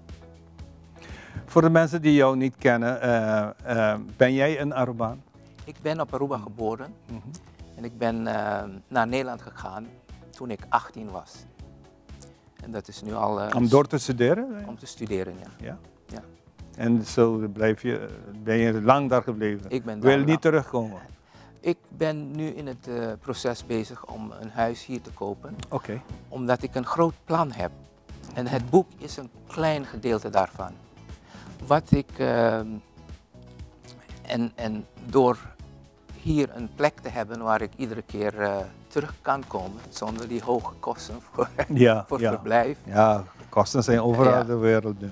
Voor de mensen die jou niet kennen, ben jij een Arubaan? Ik ben op Aruba geboren en ik ben naar Nederland gegaan toen ik 18 was. En dat is nu al... Om door te studeren? Om te studeren, ja. Ja? Ja. En zo blijf je, ben je lang daar gebleven? Ik ben Wil daar niet lang. terugkomen? Ik ben nu in het proces bezig om een huis hier te kopen. Omdat ik een groot plan heb. En het boek is een klein gedeelte daarvan. Wat ik, en door hier een plek te hebben waar ik iedere keer terug kan komen zonder die hoge kosten voor verblijf. Ja, kosten zijn overal de wereld nu.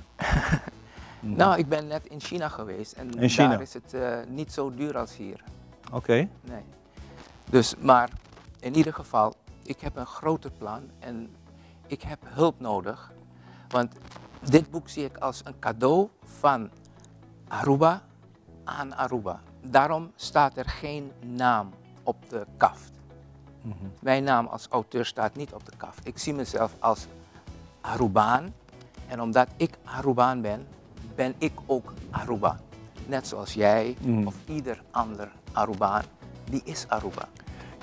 Nou, ik ben net in China geweest en In China? daar is het niet zo duur als hier. Nee. Dus, maar in ieder geval, ik heb een groter plan en ik heb hulp nodig. Want dit boek zie ik als een cadeau van Aruba aan Aruba. Daarom staat er geen naam op de kaft. Mijn naam als auteur staat niet op de kaft. Ik zie mezelf als Arubaan. En omdat ik Arubaan ben, ben ik ook Aruba. Net zoals jij of ieder ander Arubaan, die is Aruba.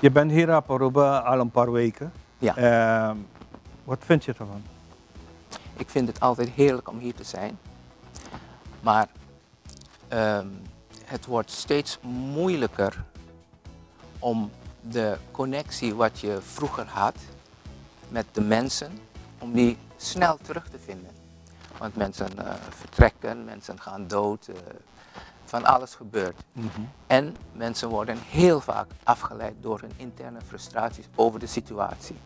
Je bent hier op Aruba al een paar weken. Ja. Wat vind je ervan? Ik vind het altijd heerlijk om hier te zijn. Maar het wordt steeds moeilijker om de connectie wat je vroeger had met de mensen, om die snel terug te vinden. Want mensen vertrekken, mensen gaan dood, van alles gebeurt. En mensen worden heel vaak afgeleid door hun interne frustraties over de situatie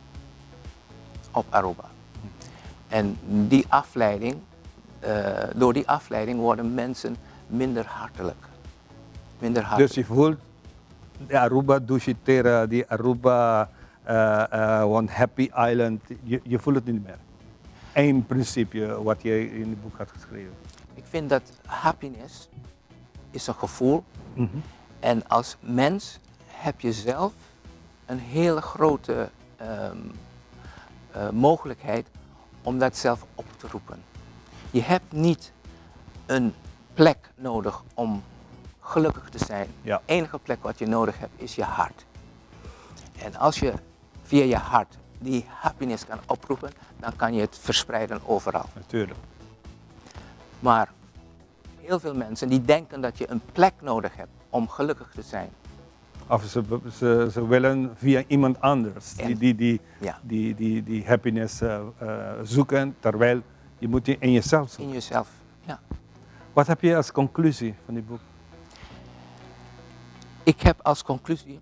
op Aruba. En door die afleiding worden mensen minder hartelijk. Minder hartelijk. Dus je voelt de Aruba Dushi Tera, die Aruba One Happy Island, je voelt het niet meer. Eén principe wat je in het boek had geschreven. Ik vind dat happiness is een gevoel. En als mens heb je zelf een hele grote mogelijkheid om dat zelf op te roepen. Je hebt niet een plek nodig om gelukkig te zijn. De enige plek wat je nodig hebt is je hart. En als je via je hart die happiness kan oproepen, dan kan je het verspreiden overal. Maar heel veel mensen die denken dat je een plek nodig hebt om gelukkig te zijn. Of ze, ze, ze willen via iemand anders die, die, die, die, die, die happiness uh, uh, zoeken, terwijl je moet die in jezelf zoeken. In jezelf, ja. Wat heb je als conclusie van die boek? Ik heb als conclusie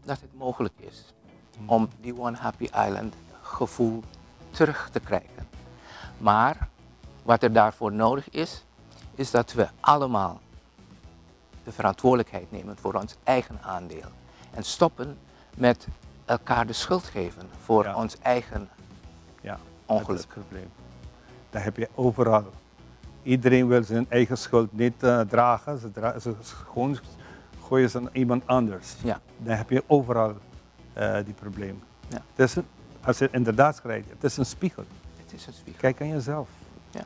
dat het mogelijk is om die One Happy Island gevoel terug te krijgen. Maar wat er daarvoor nodig is, is dat we allemaal de verantwoordelijkheid nemen voor ons eigen aandeel. En stoppen met elkaar de schuld geven voor ons eigen ja, ongeluk. Dat is het probleem. Dat heb je overal. Iedereen wil zijn eigen schuld niet uh, dragen. Ze, dra ze gewoon gooien ze aan iemand anders. Ja. Dan heb je overal uh, die probleem. Ja. Het is, als je inderdaad schrijft, het is een spiegel. Het is een spiegel. Kijk aan jezelf. Ja.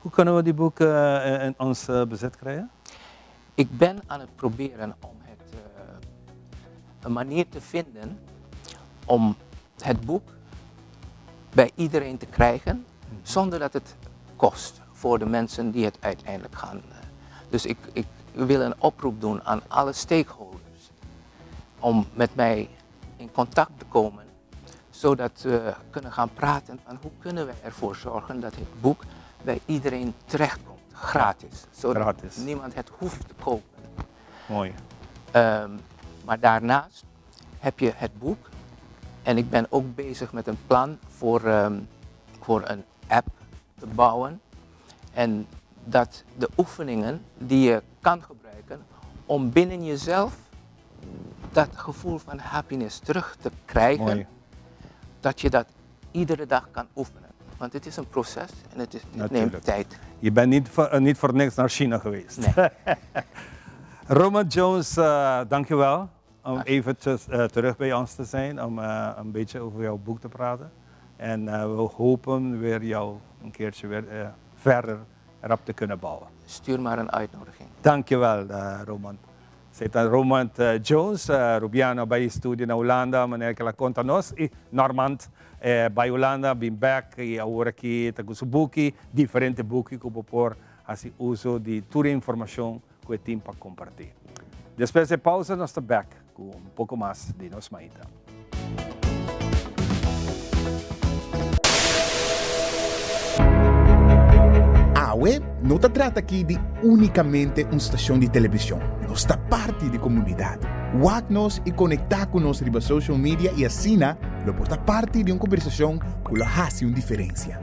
Hoe kunnen we die boeken uh, in ons bezit krijgen? Ik ben aan het proberen om het, uh, een manier te vinden om het boek bij iedereen te krijgen zonder dat het kost voor de mensen die het uiteindelijk gaan. Dus ik, ik wil een oproep doen aan alle stakeholders om met mij in contact te komen, zodat we kunnen gaan praten van hoe kunnen we ervoor zorgen dat het boek bij iedereen terechtkomt, gratis. Zodat gratis. niemand het hoeft te kopen. Mooi. Um, maar daarnaast heb je het boek en ik ben ook bezig met een plan voor, um, voor een app te bouwen. En dat de oefeningen die je kan gebruiken om binnen jezelf dat gevoel van happiness terug te krijgen, Mooi. dat je dat iedere dag kan oefenen. Want het is een proces en het, is, het neemt tijd. Je bent niet voor, uh, niet voor niks naar China geweest. Nee. Roman Jones, uh, dankjewel om even te, uh, terug bij ons te zijn, om uh, een beetje over jouw boek te praten. En uh, we hopen weer jou een keertje weer verder erop te kunnen bouwen. Stuur maar een uitnodiging. Dankjewel, Roman. Esey ta Roman Jones, Rubiano bay studio na Hulanda, manera cu el a conta nos, y Normand bay Hulanda, bin bek y awor aki ta cu su buki, diferente buki cu bo por haci uso di tur e informacion cu e tin pa comparti. Despues di e pausa nos ta bek cu un poco mas di nos maita. Awe no ta trata aki di únikamente un stashon di televishon, nos ta parti di komunidat. Wak nos i konektá ku nos riba social media i asina lo por ta parti di un kombersashon ku lo hasi un diferensia.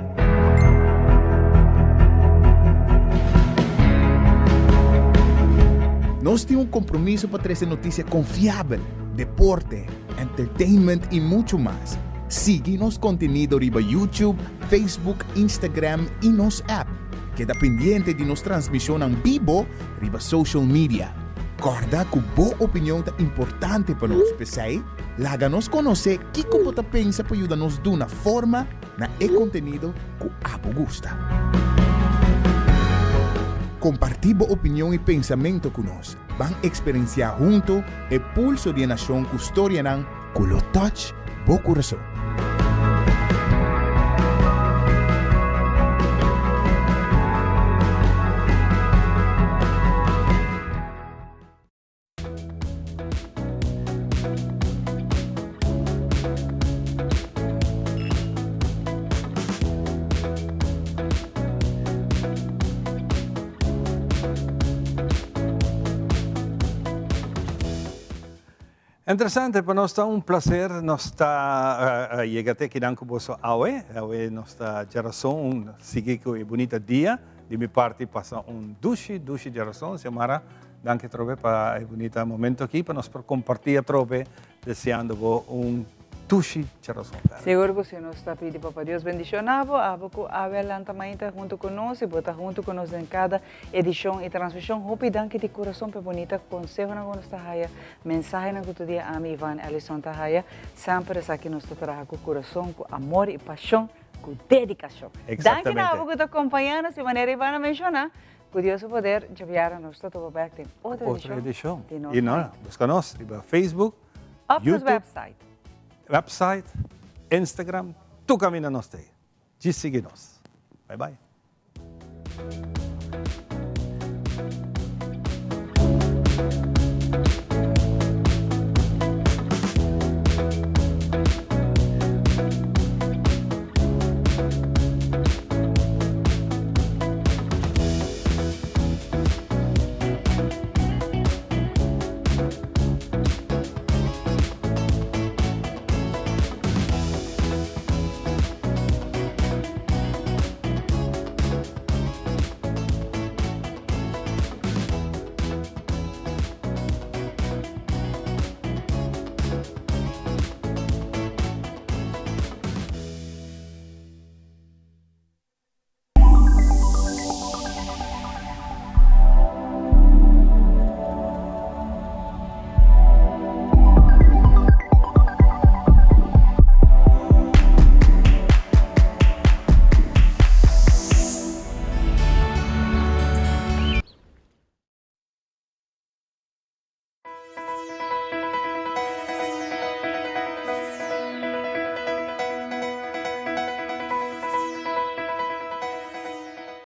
Nos tin un kompromiso pa trese notisia konfiabel, deporte, entertainment i muchu mas. Sigui nos kontenido riba YouTube, Facebook, Instagram i nos app. Keda pendiente di nos transmishonnan bibo riba social media. Kòrda ku bo opinion ta importante pa nos, p'esei laga nos konosé kiko bo ta pensa pa yuda nos duna forma na e kontenido ku abo gusta. Kompartí bo opinion i pensamentu ku nos. Ban eksperensiá huntu e pulso di e nashon ku storianan ku lo touch bo kurason. Interesante, pa nos ta un placer nos ta uh, yega te kinan ku boso awe. Awe nos ta djarason, un sigui ku e bunita dia. Di mi parti pasa un dushi, dushi djarason. Xiomara, danki atrobe pa e bunita momento aki pa nos por comparti atrobe, deseando bo un Tushi Charason Verde. Sigur ku si nos ta pidi Papa Dios bendiciona bo, abo ku awe a lanta mainta hunto ku nos y bo ta hunto ku nos den kada edicion y transmision. Hopi danki di curason pa e bunita consehonan ku nos ta haya, mensahenan ku tur dia ami Ivan Ellison ta haya. Semper esaki nos ta traha ku curason, ku amor y pasion, ku dedicacion. Danki na abo ku ta compaña nos y manera Ivan a menciona, ku Dios su poder djabiara nos ta topa bek den otro edicion di nos Y no, busca nos riba Facebook, Of nos YouTube, website. Website, Instagram, tur caminda nos ta ei. Djis sigui nos. Bye bye.